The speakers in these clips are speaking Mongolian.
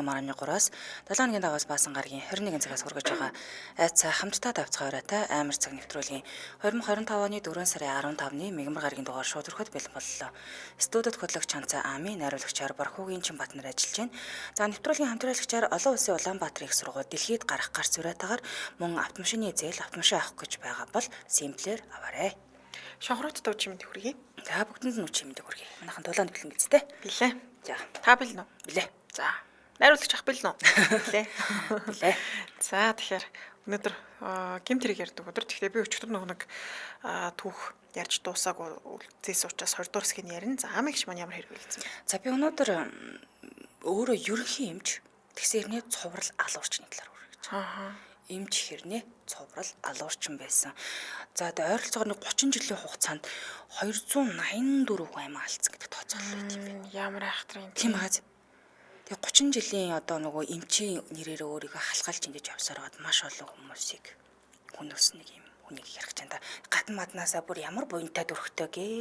8.3-аас 7 хоногийн дагаас Баасан гарагийн 21 цагаас хүргэж байгаа айцаа хамтдаа тавцгаа оройтой амар цаг нэвтрүүлгийн 2025 оны 4 сарын 15-ны мегмар гарагийн дугаар шууд өрөхөд бэлэн боллоо. Студид хөтлөгч Чанцаа Ами, найруулагчаар Бархуугийн Чинбат нар ажиллаж байна. За нэвтрүүлгийн хамтраалагчаар олон улсын Улаанбаатарын их сургууль дэлхийд гарах гарц зуриатаагаар мөн автомашины зээл автомашин авах гэж байгаа бол Симплэр аваарай. Шонхрууд тав чимэд хүргэе. За бүгдэнд нь үчи мэдэг хүргэе. Манайхан тулаанд бэлэн гэжтэй. Билээ. За. Та бэлэн үү? Билээ. За. Найруулагч ах бэлэн үү? Билээ. Билээ. За тэгэхээр өнөөдөр гэмт хэрэг ярьдаг өдөр. Тэгэхээр би өчигдөр нөгөө нэг түүх ярьж дуусаагүй үлдээс учраас 20 дугаар хэсгийг ярина. За амигч маань ямар хэрэг бэлдсэн бэ? За би өнөөдөр өөрөө ерөнхий эмч тэгсэн хэрнээ цуврал алуурчны талаар хүргэж. Аа. Эмч хэрнээ цуврал алуурчин байсан. За тэгээ ойролцоогоор нэг 30 жилийн хугацаанд 284 хүн амиа алдсан гэдэг тооцоолол байт юм байна. Ямар айхтар юм. Тийм ааз. Тэгээ 30 жилийн одоо нөгөө эмчийн нэрээрээ өөрийгөө халахалж ингэж явсаар байгаад маш олон хүмүүсийг хүн өснө нэг юм хүнийг ярих гэж байна. Гадна маднаасаа бүр ямар буянтай дүрхтэй гээ.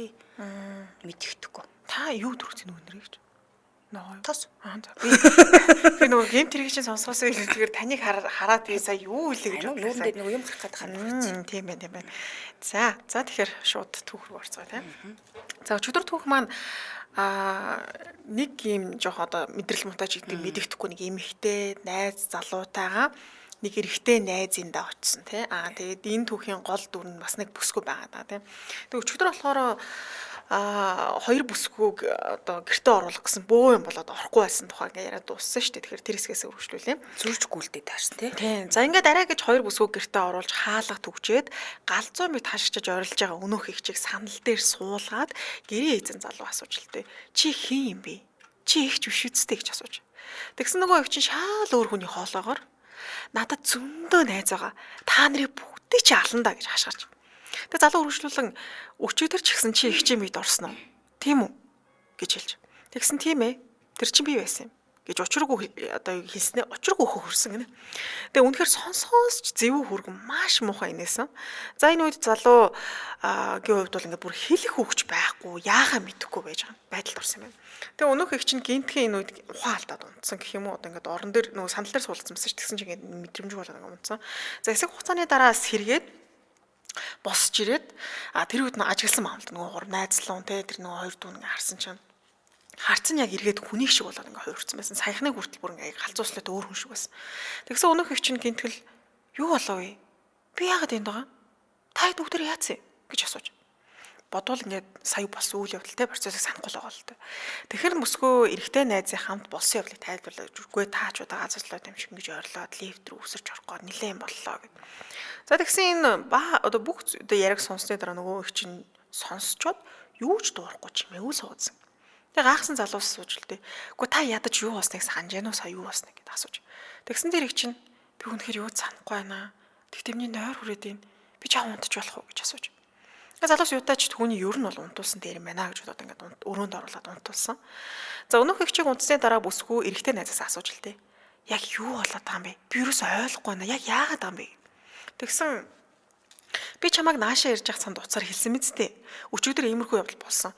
Мэддэхгүй. Та юу төрсөн нөгөө нэрийг ч? Ногоо. Тос. Аа за. Би нөгөө гэмт хэрэг чинь сонсохоос илүүтэйгээр таныг хараад би сая юу илээ гэж Нүүрэн бодлоо. дээр нөгөө юм гарах гэдэг харагдсан. Тийм байна, тийм байна. За, за тэгэхээр шууд түүх рүү орцгоё тийм. За өчигдөр түүх маань нэг юм жоох одоо мэдрэл муутай ч гэдэг мэдэгдэхгүй нэг эмэгтэй найз залуутайгаа нэг эрэгтэй найзын даа очсон тий. Аа тэгээд энэ түүхийн гол дүр нь бас нэг бүсгүй байгаа даа тий. Тэгээд өчигдөр болохоор хоёр бүсгүйг одоо гэртээ оруулах гэсэн бөө юм болоод орохгүй байсан тухай ингээ яриад дууссан шүү дээ. Тэгэхээр тэр хэсгээс өргөжлүүлээ. Зөрж гүйлдээ таарсан тий. Тийм. За ингээд арай гэж хоёр бүсгүйг гэртээ оруулж хаалга түгжээд галзуу мэт хашгичаж орилж байгаа өнөөх ихчийг санал дээр суулгаад гэрээ эзэн залуу асууж л дээ. Чи хэн юм бэ? Чи ихч биш үсттэй гэж асууж. Тэгсэн нөгөө их чинь шаал өөр хүний хоолоогоор надад зөндөө найз байгаа. Та нарыг бүгдийг чи ална да гэж хашгирч. Тэг залуу үргэлжлүүлэн өчигдөр ч гэсэн чи ихчийн бид орсон уу? Тийм үү? гэж хэлж. Тэгсэн тийм ээ. Тэр чинь би байсан юм гэж учиргүй одоо хэлснээ учиргүй хөхөрсөн гинэ. Тэгээ үнэхээр сонсоос ч зэвүү хүргэн маш муухай инээсэн. За энэ үед залуу гийн хувьд бол ингээд бүр хэлэх үгч байхгүй, яахаа мэдэхгүй байж байгаа байдалд орсон юм байна. Тэгээ өнөөх их чинь гинтхэн энэ үед ухаан алдаад унтсан гэх юм уу одоо ингээд орон дээр нөгөө сандал дээр суулгацсан байсан ч тэгсэн чинь ингээд мэдрэмжгүй болоод ингээд унтсан. За хэсэг хугацааны дараа сэргээд босч ирээд тэр үед нь ажигласан маам л нөгөө гур найзлуун те тэр нөгөө хоёр дүү ингээ харсан чинь харцсан яг эргээд хүнийг шиг болоод ингээ хувирсан байсан. Саяхныг хүртэл бүр ингээ галзууслаад өөр хүн шиг байсан. Тэгсэн өнөөх их чинь гинтгэл юу болов вэ? Би яагаад энд байгаа? Та хэд бүгдээр яатсан гэж асууж. Бодвол ингээд сая болсон үйл явдал те процессыг санахгүй л байгаа л те. Тэгэхээр мөсгөө эрэгтэй найзын хамт болсон явдлыг тайлбарлаж үгүй таач удаа газарлаад юм шиг ингэж ойрлоод лифт рүү өсөрч орохгүй нилээн боллоо гэд. За тэгсэн энэ ба одоо бүх одоо яриаг сонссны дараа нөгөө их чинь сонсчоод юу ч дуурахгүй чимээгүй суудсан. Тэгээ гайхсан залуус сууж л дээ. Үгүй та ядаж юу болсныг санаж яана уу сая юу болсныг гэд асууж. Тэгсэн дээр их чинь би үнэхээр юу ч санахгүй байна. Тэгтээ миний нойр хүрээд байна. Би чам унтаж болох уу гэж асууж. Тэгээ залуус юутаач түүний ер нь бол унтуулсан дээр юм байна гэж бодоод ингээд өрөөнд оруулаад унтуулсан. За өнөөх их чиг унтсны дараа бүсгүй эрэгтэй найзаас асууж л дээ. Яг юу болоод байгаа юм бэ? Би юусоо ойлгохгүй байна. Яг яагаад байгаа юм бэ? Тэгсэн би чамайг наашаа ирж явах цанд уцаар хэлсэн мэт дээ. Өчигдөр иймэрхүү явдал болсон.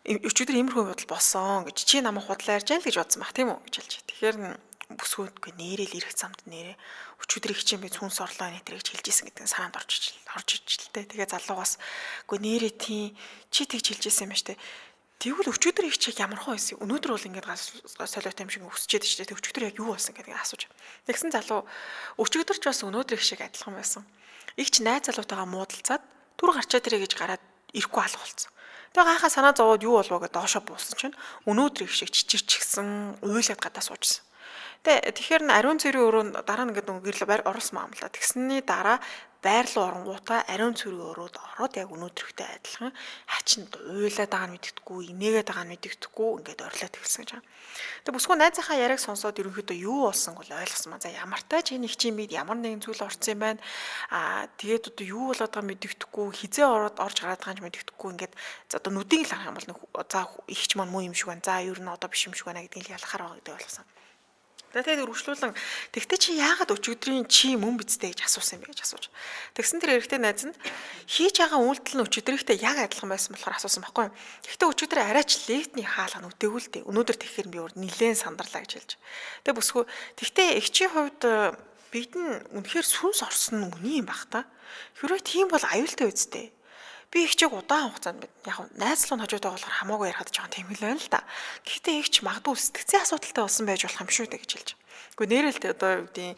Өчигдөр иймэрхүү явдал болсон гэж чи намайг худлаа ярьж яана л гэж бодсон баг тийм үү гэж хэлж. Тэгэхээр бүсгүйдгүй нэрэл ирэх замд нэрээ өчигдөр их чинь би цүнс орлоо энэ тэр гэж хэлж исэн гэдэг нь санаанд орж ижил тэ. Тэгээ залуугаас үгүй нэрээ тийм чи тэгж хэлж исэн юм ба штэ. Тэгвэл өчигдөр их чиг ямар хөө байсан. Өнөөдөр бол ингээд солиотой юм шиг өсчээд штэ. Тэг өчигдөр яг юу болсон гэдгийг асууж. Тэгсэн залуу өчигдөр ч бас өнөөдөр их шиг адилхан байсан. Их ч найз залуутайгаа муудалцаад түр гарчаа тэрэ гэж гараад ирэхгүй алга болсон. Тэгээ гайхаа санаа зовоод юу болов гэдээ доошо буусан чинь өнөөдөр их шиг чичирчихсэн уйлаад гадаа суужсэн. Тэгээ тэгэхээр н ариун цэрийн өрөөнд дараа нь ингээд нөгөө гэрэл байр оруулсан маамлаа. Тэгсний дараа байр руу оронгуудаа ариун цэрийн өрөөд ороод яг өнөөдрөхтэй адилхан хачинд уйлаад байгаа нь мэддэхгүй, инээгээд байгаа нь мэддэхгүй ингээд орлоод эхэлсэн гэж байгаа. Тэгээ бүсгүй найзынхаа яриаг сонсоод ерөнхийдөө юу болсон бол ойлгосон маа. За ямар тач энэ их чинь бид ямар нэгэн зүйл орсон юм байна. Тэгээд одоо юу болоод байгаа мэддэхгүй, хизээ ороод орж гараад байгаа юм мэддэхгүй ингээд за одоо нүдийг л харах юм бол за ихч маань муу юм шиг байна. За ер нь одоо биш юм шиг байна гэдгийг л ялахаар байгаа гэдэг ойлгосон. Тэгээд өргөжлүүлэн тэгтээ чи яагаад өчигдрийн чи мөн бидтэй гэж асуусан юм бэ гэж асууж. Тэгсэн тэр эрэгтэй найз нь хийж байгаа үйлдэл нь өчигдрийнхтэй яг адилхан байсан болохоор асуусан байхгүй юу. Тэгтээ өчигдөр арайч лифтний хаалга нь үдээгүй л дээ. Өнөөдөр тэгэхээр би өөр нилээн сандарлаа гэж хэлж. Тэгээ бүсгүй тэгтээ эгчийн хувьд бид нь үнэхээр сүнс орсон нь үний юм баг та. Хэрвээ тийм бол аюултай үсттэй. Би их чиг удаан хугацаанд бид яг найз руу хажууд байгаа болохоор хамаагүй ярихад жоохон тэмхэл байна л да. Гэхдээ их ч магадгүй сэтгцийн асуудалтай болсон байж болох юм шүү дээ гэж хэлж. Гэхдээ нэрэл тэ одоо юу гэдгийг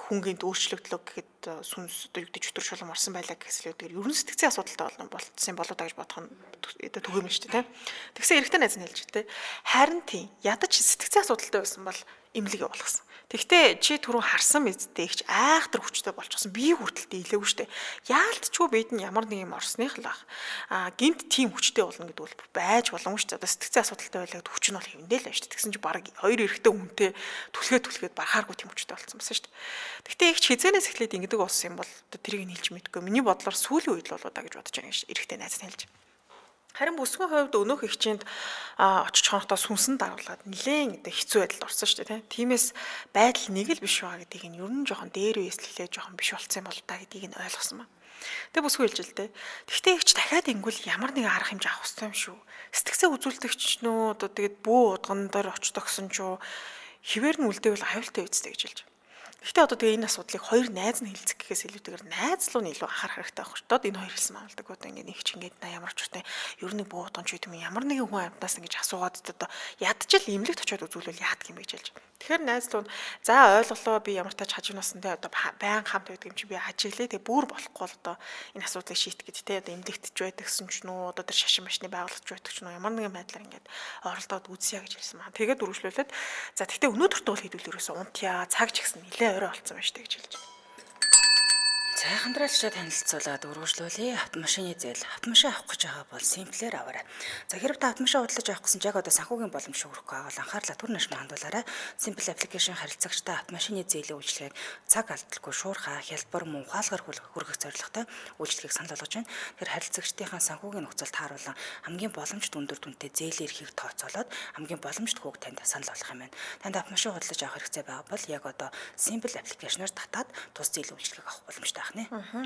хүн гинт өөрчлөгдлөө гэхэд сүнс одоо юу гэдэг чөтгөр шулам орсон байлаа гэхээс илүүтэйгээр ер нь сэтгцийн асуудалтай болно болцсон болоо даа гэж бодох нь одоо түгээмэл шүү дээ, тийм. Тэгсэн эрэгтэй найз нь хэлж тэ. Харин тийм ядаж сэтгцийн асуудалтай байсан бол эмнэлэг явуулсан. Тэгтээ чи түрүүн харсан мэдтэй ихч айхтар хүчтэй болчихсон. Би хүртэл дийлээгүй штэ. Яалтчгүй бид нь ямар нэг юм орсных л баг. Аа гинт тийм хүчтэй болно гэдэг бол байж боломгүй штэ. Одоо сэтгцийн асуудалтай байлаа гэдэг хүч нь бол хэвэндээ л байна штэ. Тэгсэн чи баг хоёр эрэгтэй хүнтэй түлхээ түлхээд барахааргүй тийм хүчтэй болсон байсан штэ. Тэгтээ ихч хизээнээс эхлээд ингэдэг болсон юм бол одоо тэрийг нь хэлж мэдэхгүй. Миний бодлоор сүүлийн үед л болоо да гэж бодож байгаа юм эрэгтэй найз нь хэлж. Харин бүсгүйн хувьд өнөөх эгчинд очиж хонохдоо сүнсэн даруулаад нилээн одоо хэцүү байдалд орсон шүү дээ, тийм. Тиймээс байдал нэг л биш байгаа гэдгийг нь ер нь жоохон дээр үеэс лээ жоохон биш болцсон юм бол та гэдгийг нь ойлгосон ба. Тэгээ бүсгүй хэлж л дээ. Тэгтээ эгч дахиад ингүүл ямар нэгэн арга хэмжээ авах хэрэгтэй юм шүү. Сэтгцээ үзүүлдэгч нөө одоо тэгээд бүү удган дээр очдогсон ч юу хിവэр нь үлдээвэл аюултай үсттэй гэж хэлж. Гэхдээ одоо тэгээ энэ асуудлыг хоёр найз нь хэлцэх гэхээс илүүтэйгээр найз руу нь илүү анхаарах хэрэгтэй байх шүү дээ. Энэ хоёр хэлсэн маалдаг. Одоо ингээд нэг чи ингээд на ямар ч үгүй ер нь буудган ч юм ямар нэгэн хүн амьтнаас ингэж асуугаад одоо ядчил имлэгт очиод үзүүлвэл яадаг юм бэ гэж хэлж. Тэгэхээр найз руу за ойлголоо би ямар тач хажуунаас нь те одоо байн хамт байдаг юм чи би ажиглээ. Тэгээ бүр болохгүй бол одоо энэ асуудлыг шийдэх гэж те одоо имлэгтж байдаг гэсэн ч нүү одоо тэр шашин машны байгууллагч байдаг ч нүү ямар нэгэн байдлаар ингээд оролдоод үзье гэж хэлсэн маа. Тэгээд үргэлжлүүлээд за тэгтээ өнөөдөртөө бол хэдүүл ерөөсөө унтъя цаг ч гэсэн нилээ орой болцсон байна шүү дээ гэж хэлж байна. За хамтраалагчдад танилцуулаад өргөжлүүлье. Автомашины зээл. Автомашин авах гэж байгаа бол Simple-ээр аваарай. За хэрв та автомашин худалдаж авах гэсэн ч яг одоо санхүүгийн боломж шүүрхгүй байгаа бол анхаарлаа түр нашмаа хандуулаарай. Simple application харилцагчтай автомашины зээлийн үйлчилгээг цаг алдалгүй шуурхай, хялбар мөн ухаалгаар хүргэх зорилготой үйлчилгээг санал болгож байна. Тэгэхээр харилцагчдынхаа санхүүгийн нөхцөл тааруулан хамгийн боломжит өндөр дүнтэй зээлийн эрхийг тооцоолоод хамгийн боломжит хүүг танд санал болгох юм байна. Танд автомашин худалдаж авах хэрэгцээ байгаа бол яг одоо Simple application-аар татаад тус зээлийн үйлчилгээг авах боломжтой байх нэ.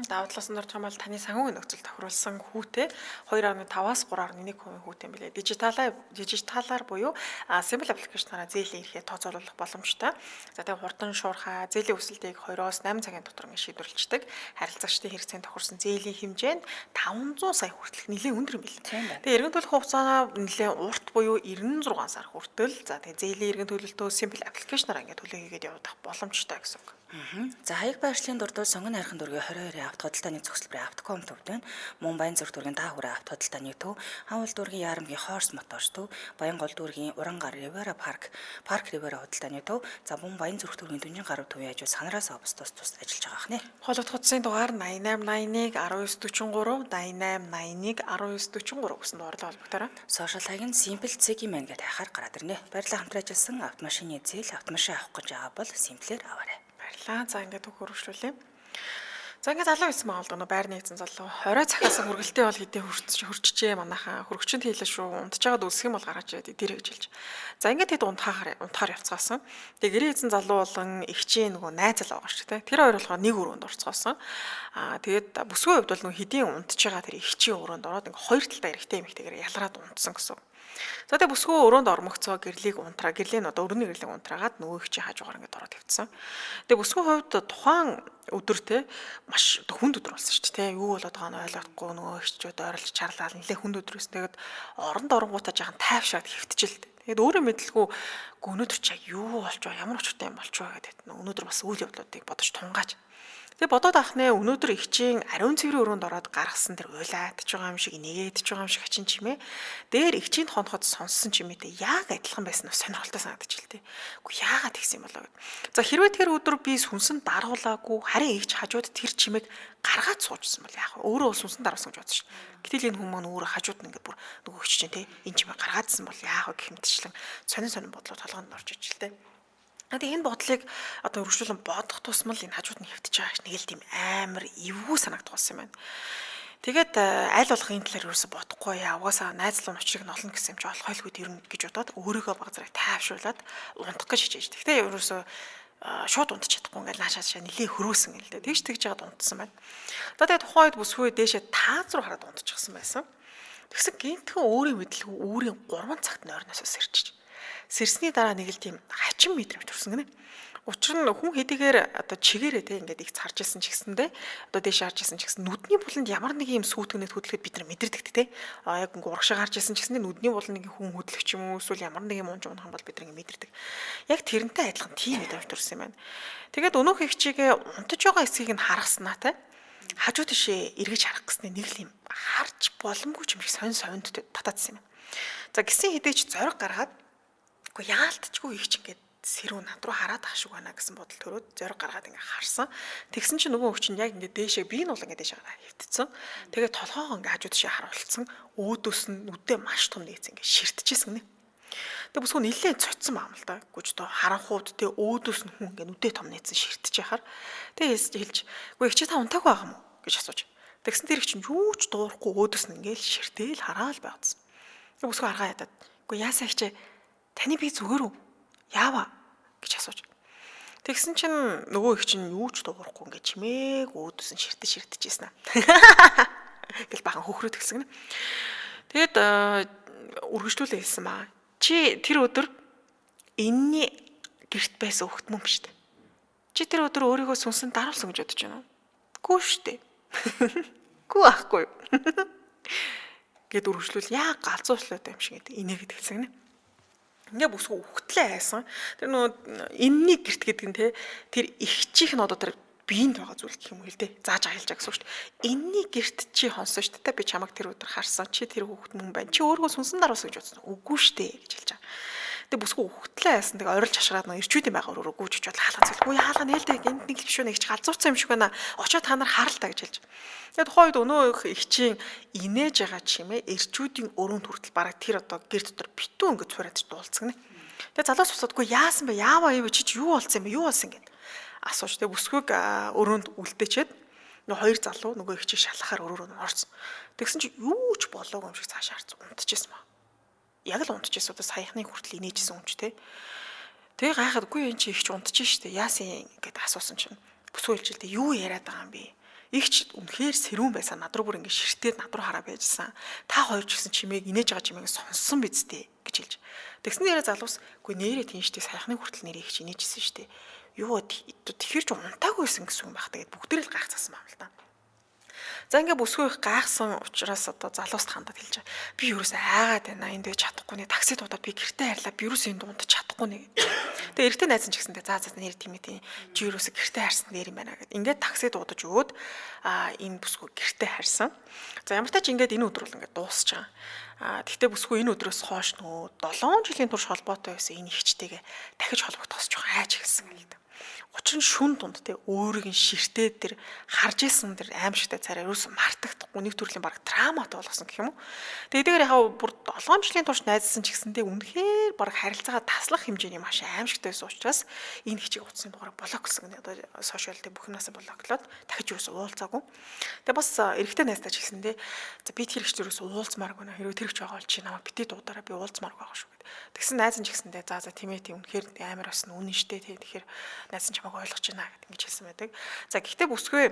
Давуу талаас нь орж байгаа бол таны санхүүгийн нөхцөл тохируулсан хүүтэй 2.5-аас 3.1% хүүтэй юм билээ. Дижиталаар буюу Simple application-аараа зээлийн эрхээ тооцоолох боломжтой. За тэгээ хурдан шуурхай зээлийн өсөлтийг 2-оос 8 цагийн дотор ингэ шийдвэрлэждэг. Харилцагчдын хэрэгцээнд тохирсон зээлийн хэмжээ нь 500 сая хүртэлх нэлээд өндөр юм билээ. Тэгээ эргэн төлөх хугацаа нэлээд урт буюу 96 сар хүртэл. За тэгээ зээлийн эргэн төлөлтөө Simple application-аараа ингэ төлөө хийгээд явах боломжтой гэсэн үг. За хаяг байршлын дурдвал Сонгон найрхан дүүргийн 22-ийн авто худалдааны зогсолборын Автоком төвд байна. Мөн Баянзүрх дүүргийн Даахүрэ авто худалдааны төв, Ханвал дүүргийн Ярамгийн Хорс Моторс төв, Баянгол дүүргийн Урангар Ривера парк, Парк Ривера худалдааны төв, за мөн Баянзүрх дүүргийн Дүнжин гаруй төвийн хажуу Санраас обс тус тус ажиллаж байгаа хнэ. Холбогдох утасны дугаар 88 81 19 43 88 81 19 43 гэсэн дугаарлаа холбогдорой. Сошиал хаяг нь Simple Цэгийн мэн гэдээ хайхаар гараад ирнэ. Баярлалаа хамтран ажилласан автомашины зээл автомашин авах гэж байгаа бол Simple-ээр аваарай. Баярлалаа. За ингээд үг хөрвүүлээ. За ингээд залуу байсан байгаа бол нөө байрны эзэн залуу 20 цахиас хүргэлтээ бол хэдийн хөрчжээ манайхаа хөргөчөнд хийлээ шүү. Унтж байгаад үлсэх юм бол гаргаж ирээд дээрээ гэж хэлж. За ингээд хэд унтахаар явцгаасан. Тэгээ гэрээ эзэн залуу болон эгчийн нөгөө найз залуу байгаа шүү дээ. Тэр хоёр болохоор нэг өрөөнд орцгоосон. Аа тэгээд бүсгүй хувьд бол нөгөө хэдийн унтж байгаа тэр эгчийн өрөөнд ороод ингээд хоёр талдаа эрэгтэй эмэгтэйгээр ялраад унтсан гэсэн. За тэгээ бүсгүй өрөөнд ормогцоо гэрлийг унтраа гэрлийн одоо өрөөний гэрлийг унтраагаад нөгөө эгчийн хажуугаар ингээд ороод тавьчихсан. Тэгээ бүсгүй хувьд тухайн өдөр те маш хүнд өдөр болсон шүү дээ те юу болоод байгааг нь ойлгохгүй нөгөө эгчүүд ойрлж чарлаа нэлээ хүнд өдөр байсан. Тэгээд оронд оронгуудаа жаахан тайвшраад хэвтчихэл. Тэгээд өөрөө мэдлгүй өнөөдөр чи юу болж байгаа ямар учиртай юм болч байгаа гэдэг өнөөдөр бас үйл явдлуудыг бодож тунгаач. Тэгээ бодоод ах нэ өнөөдөр эгчийн ариун цэврийн өрөөнд ороод гаргасан тэр уйлаадж байгаа юм шиг нэгээдж байгаа юм шиг хачин чимээ. Дээр эгчийн тонход сонссон чимээтэй яг адилхан байсан нь сонирхолтой санагдчих л тээ. Үгүй яагаад тэгсэн юм болоо гэд. За хэрвээ тэр өдөр би сүнсэн даргуулаагүй харин эгч хажууд тэр чимээг гаргаад суужсэн бол яах вэ? Өөрөө сүнсэн даруулсан гэж бодсон шин. Гэтэл энэ хүн маань өөрөө хажууд нь ингээд бүр нөгөө эгч чинь те энэ чимээ гаргаадсан бол яах вэ гэх мэтчлэн сонин сонин бодлоо толгоонд орж иж л тээ. Тэгээ энэ бодлыг одоо өргөжлүүлэн бодох тусмал энэ хажууд нь хэвтэж байгаа нэг л тийм амар эвгүй санагдах болсон юм байна. Тэгээд аль болох энэ талаар ерөөсө бодохгүй яа. Угаасаа найз залуу учрыг нь олно гэсэн юм чи олох ойлгүй тэр гэж бодоод өөрийгөө баг зэрэг тайвшруулад унтах гэж хичээж. Гэхдээ ерөөсө шууд унтчих чадахгүй ингээл наашаашаа нилээ хөрөөсөн л дээ. Тэгж тэгж жагаад унтсан байна. За тэгээд тухайн үед бүсгүй дээшээ тааз руу хараад унтчихсан байсан. Тэгсэн гинтхэн өөрийн мэдлгүй үүрийн 3 цагт нойрноос сэрчиж. Сэрсний дараа нэг л тийм хачин мэдрэмж төрсөн гинэ. Учир нь хүн хэдийгээр одоо чигээрээ те ингээд их царж исэн ч гэсэндээ одоо дээш харж исэн ч гэсэн нүдний буланд ямар нэг юм сүйтгэнэд хөдлөхөд бид нар мэдэрдэг те. А яг ингээд урагшаа гарч исэн ч гэсэндээ нүдний буланд нэг хүн хөдлөх ч юм уу эсвэл ямар нэг юм унж унах юм бол бид нар ингээд мэдэрдэг. Яг тэрнтэй адилхан тийм мэдрэмж төрсөн юм байна. Тэгээд өнөөх их чигээ унтаж байгаа хэсгийг нь харгаснаа те. Хажуу тишээ эргэж харах гэснээр нэг л юм харж боломгүй юм шиг сонь сонд татаадсан юм. За гисэн хэдий ч зориг гаргаад үгүй яалтчгүй их ч ингээд сэрүү над руу хараад ах шиг байна гэсэн бодол төрөөд зориг гаргаад ингээ харсан. Тэгсэн чинь нөгөө хүн чинь яг ингээ дээшээ би нь бол ингээ дээшээ гараа хөвтцэн. Тэгээ толгоогоо ингээ хажуу тишээ харуулсан. Өөдөөс нь нүдээ маш том нээц ингээ ширтчихсэн гинэ. Тэгээ бүсгүй нэлээд цоцсон баам л да. Гүж доо харанхууд те өөдөөс нь хүн ингээ нүдээ том нээцэн ширтэж яхаар. Тэгээ хэлж "Үгүй их чи та унтаагүй байгаа юм уу?" гэж асууж. Тэгсэн тэр их чинь юу ч дуурахгүй өөдөөс нь ингээл ширтээл хараал байгаадсан. Тэгээ бүсгүй аргаа ядаад "Үгүй яасаа их чи таны би зүгээр үү? Яава?" гэж асууж. Тэгсэн чинь нөгөө их чинь юу ч дуурахгүй ингээ чимээг өөдөөс нь ширтэж ширтэж ийсэн аа. Гэл бахан хөхрөөд эхэлсэн гинэ. Тэгээд үргэлжлүүлээ хэлсэн баа. Чи тэр өдөр энэний гэрт байсан хөхт мөн биш үү? Чи тэр өдөр өөрийгөө сүнсэн даруулсан гэж бодож байна уу? Гүү штэ. Гүү ахгүй юу? Гэд үргэлжлүүл яа галзуучлаад юм шиг гэдэг инээгээд хэлсэн гинэ. Ингээ бүсгүй үхтлээ айсан. Тэр нөгөө энэний гэрт гэдэг нь те тэр ихчих нь одоо тэр биеинд байгаа зүйл гэх юм уу л дээ. Зааж аялж байгаа гэсэн үг шүү дээ. Энэний гэрт чи хонсон шүү дээ. Би чамайг тэр өдөр харсан. Чи тэр хүүхэд мөн байна. Чи өөрийгөө сүнсэн даруулсан гэж бодсон. Үгүй шүү дээ гэж хэлж байгаа. Тэгээ бүсгүй үхтлээ айсан. Тэгээ орилж хашгираад нөгөө ирчүүдийн байгаа өрөөрөө гүйж очиод хаалга цэлгүй хаалга нээлтэй энд нэг л биш үү нэг ч галзуурсан юм шиг байна. Очоод та нар харал та гэж хэлж. Тэгээ тухайн үед өнөө их чинь инээж байгаа чимээ эрчүүдийн өрөөнд хүртэл бараг тэр одоо гэр дотор битүү ингэ цураад дуулцсан гинэ. Тэгээ залуус бусадгүй яасан бэ? Яаваа юм чи чи юу болсон юм бэ? Юу болсон гэд асууж. Тэгээ бүсгүйг өрөөнд үлдээчээд нөгөө хоёр залуу нөгөө их чи шалгахаар өрөөрөө нь орсон. Тэгсэн чи юу ч болоогүй юм шиг цаашаа харц унтчихсан ба. Яг л унтчихсан. Одоо саяхны хүртэл инээжсэн юм чи те. Тэгээ гайхаад үгүй энэ чи их ч унтчих штэ. Яасан гэд асуусан чинь бүсгүй хэлж л дээ юу яриад байгаа юм бэ? Игч үнэхээр сэрүүн байсан. Над руу бүр ингэ ширтээд над руу хараа байжсан. Та хоёр ч гэсэн чимээг инээж байгаа чимээг сонссон биз дээ гэж хэлж. Тэгсэн нэрээ залуус үгүй нэрээ тийм штэ саяхны хүртэл нэрээ их инээжсэн штэ. Юу тэгэхэр ч унтаагүй байсан гэсэн юм байх та гэд бүгдээр л гайхацсан юм л та. За ингээ бүсгүй их гайхсан учраас одоо залууст хандаад хэлж байгаа. Би юурээс айгаад байна. Энд байж чадахгүй нэ. Такси дуудаад би гэртээ харьлаа. Би юурээс энд унтаж чадахгүй нэ. Тэгээ эртээ найз нь ч гэсэнтэй за за нэр тийм ээ тийм. Чи юурээс гэртээ харсан нэр юм байна гэд. Ингээд такси дуудаж өгөөд энэ бүсгүй гэртээ харсан. За ямар ч тач ингээд энэ өдөр бол ингээд дуусч байгаа. Тэгтээ бүсгүй энэ өдрөөс хойш нөгөө 7 жилийн турш холбоотой байсан энэ ихчтэйгээ дахиж холбогдох жоохон айж эхэлсэн юм л да. Учир нь шүн дунд те өөрийг нь ширтээд тэр харж исэн тэр аимшигтай царай ерөөсөн мартагдахгүй нэг төрлийн баг травмат болгосон гэх юм уу. Тэгээ эдгээр яхаа бүр 7 жилийн турш найзсан ч гэсэндээ үнэхээр баг харилцаагаа таслах хэмжээний маш аимшигтай байсан учраас энэ хичээг утасны дугаараа блоклсон гэнэ. Одоо сошиал дээр бүх юмнасаа блоклоод дахиж ерөөсөн уулзаагүй. Тэгээ бас эрэгтэй найзтай ч гэсэндээ за би тэр ихч ерөөсөн уулзмааргүй нэ. Хэрвээ тэр ихч байгаа бол чи намайг битээ дуудаараа би уулзмааргүй байгаа шүү гэд. Тэгсэн найз нь ч гэсэндээ за за тийм ээ тийм үнэхээр амар бас үнэн штэ тий. Тэгэхээр найз нь чамайг ойлгож байна гэд ингэж хэлсэн байдаг. За гэхдээ бүсгүй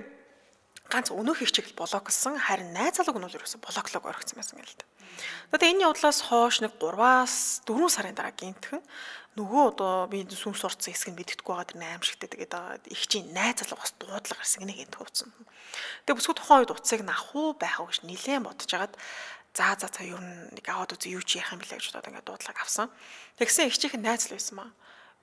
ганц өнөөх их чиглэл блоклсон харин найз залууг нь бол ерөөсө блоклог орхисон байсан гэл л. Тэгээ энэ явдлаас хойш нэг 3-аас 4 сарын дараа гинтхэн нөгөө одоо би сүмс орцсон хэсэг нь мэддэхгүй байгаа тэр аимшигтэй тэгээд их чинь найз залуу бас дуудлага гарсан гинэ гинт хуудсан. Тэгээ бүсгүй тухайн үед утсыг нь авах уу байх уу гэж нилээн бодож хагаад за за за ер нь нэг аваад үзье юу чи яах юм бэлээ гэж бодоод ингээд дуудлага авсан. Тэгсэн их чихэн найз л байсан маа.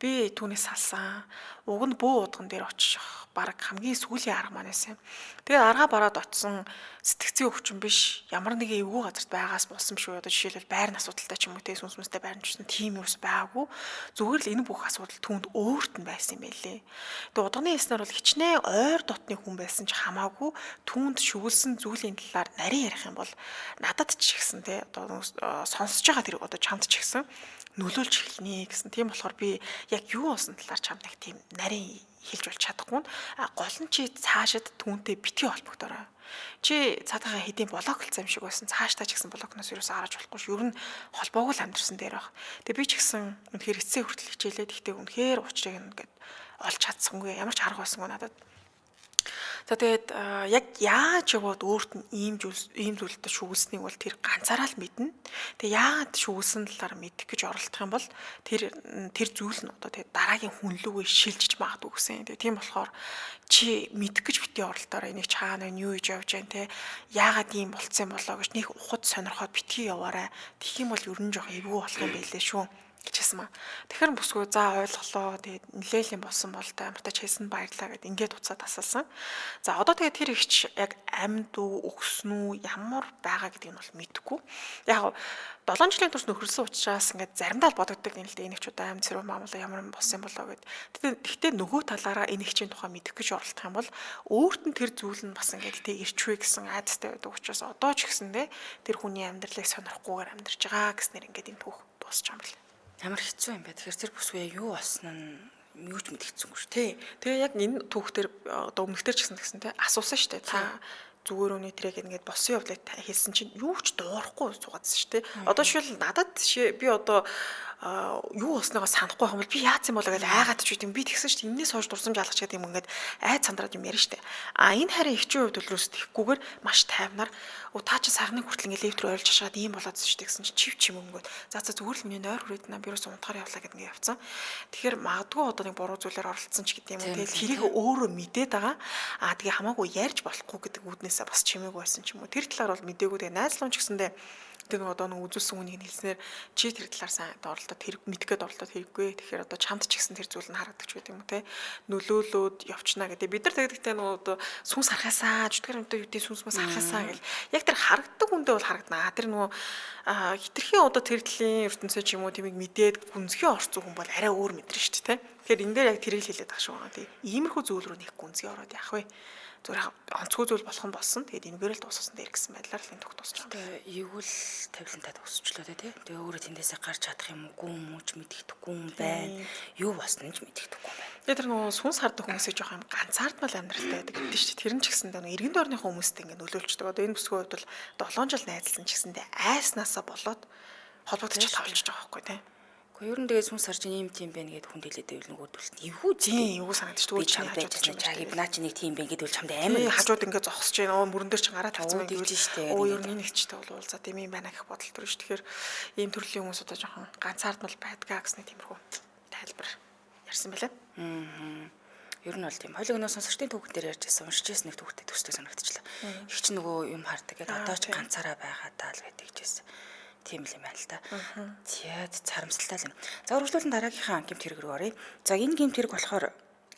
Би түүнээс салсан. Уг нь бөө удган дээр очих баг хамгийн сүүлийн арга маань байсан юм. Тэгээд аргаа бараад очисон сэтгцийн өвчин биш. Ямар нэгэн эвгүй газарт байгаас болсон биш үү? Одоо жишээлбэл байрны асуудалтай ч юм уу те сүнс мүнстэй байрны ч гэсэн тийм юус байгаагүй. Зүгээр л энэ бүх асуудал түүнд өөрт нь байсан юм байлээ. Тэгээд удганы хэлснээр бол хичнээн ойр дотны хүн байсан ч хамаагүй түүнд шүглсэн зүйлийн талаар нарийн ярих юм бол надад ч ихсэн те одоо сонсож байгаа тэр одоо чамд ч ихсэн нөлөөлж эхэлнэ гэсэн. Тийм болохоор би яг юу болсон талаар чамд нэг тийм нарийн хэлж болж чадахгүй. А гол нь чи цаашид түүнтэй битгий холбогдорой. Чи цаатаага хэдийн блоклцсан юм шиг байсан. Цаашдаа ч гэсэн блокноос ерөөсөө гарч болохгүй ш. Ер нь холбоогүй л амьдэрсэн дээр баг. Тэгээ би ч гэсэн үнэхээр эцсээ хүртэл хичээлээ. Тэгтээ үнэхээр учрыг ингээд олж чадсангүй. Ямар ч арга байсангүй надад. За тэгээд яг яаж яваад өөрт нь ийм зүйлтэй шүглсэнийг бол тэр ганцаараа л мэднэ. Тэгээ яагаад шүглсэн талаар мэдэх гэж оролдох юм бол тэр зүйл нь одоо тэгээд дараагийн хүн лүүгээ шилжиж магадгүй гэсэн. Тэгээ тийм болохоор чи мэдэх гэж битгий оролдоорой. Энийг чаана юу хийж явж байна те. Яагаад ийм болцсон болоо гэж нэг ухад сонирхоод битгий яваарай. Тэгэх юм бол ер нь жоох эвгүй болох юм байлээ шүү гэж хэлсэн маа. Тэгэхээр бүсгүй за ойлголоо. Тэгээд нилээл юм болсон бол та амартай хэлсэн баярлаа гэд ингээд уцаа тасалсан. За одоо тэгээд тэр ихч яг амьд уу өгсөн үү ямар байгаа гэдгийг нь бол мэдэхгүй. Яг 7 жилийн турш нөхөрлсөн учраас ингээд заримдаа л бодогддог юм л дээ. Энэ ихч удаа амьд сэрүү маамлаа ямар юм болсон юм болоо гэд. Гэхдээ нөгөө талаараа энэ ихчийн тухай мэдэх гэж оролдох юм бол өөрт нь тэр зүйл нь бас ингээд тэг ирчвэ гэсэн айдастай байдаг учраас одоо ч гэсэндээ тэр хүний амьдралыг сонирхохгүйгээр амьдарч байгаа гэснээр ингээд энэ түүх дуусч байгаа юм байна. Ямар хэцүү юм бэ? Тэгэхээр тэр бүсгүй юу болсон нь юу ч мэдгэцсэнгүй шүү. Тий. Тэгээ яг энэ түүхтэр одоо өмнөхдөр ч гэсэн тий асуусан шүү дээ. Та зүгээр үний тэрэг ингээд болсон явдлыг хэлсэн чинь юу ч дуурахгүй суугаадсан шүү дээ. Одоо жишээл надад би одоо юу болсныгоо санахгүй байх юм бол би яац юм болоо гэж айгаад ч үгүй би тэгсэн шүү дээ. Энээс хойш дурсамж алгах гэдэг юм ингээд айд сандраад юм ярина шүү дээ. А энэ харин эгчийн хувьд төлрөөс тэгхгүйгээр маш тайвнаар та чи сайхныг хүртэл ингээд лифт рүү ойрлж хашаад ийм болоодсэн шүү дээ гэсэн чи чив чим өнгөд. За за зүгээр л миний нойр хүрээд наа би юусэн унтахаар явлаа гэдэг ингээд явцсан. Тэгэхээр магадгүй одоо нэг буруу зүйлээр оролцсон ч гэдэг юм уу. Тэгэл тэрийг өөрөө мэдээд байгаа. А тэгээ хамаагүй ярьж болохгүй гэдэг үүднээсээ бас чимээгүй байсан ч юм уу. Тэр талаар бол мдээгүй. Тэгээ найзлуун ч гэсэндээ тэр нэг одоо нэг үзүүлсэн хүнийг нь хэлснээр чи тэр талаар сайн одоо оролдоод хэрэг мэдэх гээд оролдоод хэрэггүй. Тэгэхээр одоо чамд ч гэсэн тэр зүйл нь харагдаж байдаг юм уу те. Нөлөөлөөд явчна гэдэг. Бид нар тэгдэгтэй нөгөө одоо сүнс харахаасаа, чөтгөр юмтай юу гэдэг сүнс мөс харахаасаа гэл. Яг тэр харагддаг хүндээ бол харагданаа. Тэр нөгөө хитрхийн одоо тэр төрлийн ертөнцөө ч юм уу тэмийг мэдээд гүнзгий орцсон хүн бол арай өөр мэдрэн шүү дээ те. Тэгэхээр энэ дээр яг тэрийг л хэлээд байгаа шүү. Тий. Иймэрхүү зүйл рүү нэг гүнзгий ороод яах вэ? Зүгээр онцгой зүйл болох нь болсон. Тэгээд энэгээр л дуусгасан дээр гэсэн байдлаар л энэ түүх дуусч байгаа. Тэгээ эвгүүл тавилантаа дуусчлаа тий. Тэгээ өөрөө тэндээсээ гарч чадах юм уу, гүн юм уу ч мэддэхгүй юм байна. Юу болсон ч мэддэхгүй юм байна. Тэгээ тэр нөгөө сүнс хардаг хүмүүсийг жоох юм ганцаардмал амьдралтай байдаг гэдэг шүү дээ. Тэр нь ч гэсэндээ нөгөө эргэн тойрныхоо хүмүүстэй ингэ нөлөөлчдөг. Одоо энэ бүсгүй хувьд бол 7 жил найзалсан ч гэсэндээ айснаасаа болоод холбогдож тавилж байгаа байхгүй тий. Ер нь тэгээ сүнс харж ийм тийм байх гэд хүнд хэлээд байвал нөгөөдөлт эвгүй тийм эвгүй санагдаж шүү дээ. Чамд байж чаги наа чи нэг тийм байх гэдвэл чамд амар хажууд ингээ зогсож байна. Оо мөрөн дээр чинь гараад тавцсан байх гэвэл оо ер нь энэ ихчтэй бол уулзаад ийм юм байна гэх бодол төрж. Тэгэхээр ийм төрлийн хүмүүс одоо жоохон ганцаардмал байдгаа гэсний тиймэрхүү тайлбар ярьсан байлаа. Ер нь бол тийм. Хоёулын өнөө сонсогчдын түүхэн дээр ярьж байсан, уншиж байсан нэг түүхтэй төстэй санагдчихлаа. Их чи нөгөө юм хардаг гэдэг одоо ч ганцаараа байгаа даа л гэдэг чийсэн. Тийм л юм байна л да. Зяад царамсалтай л юм. За үргэлжлүүлэн дараагийнхаа гэмт хэрэг рүү оръё. За энэ гэмт хэрэг болохоор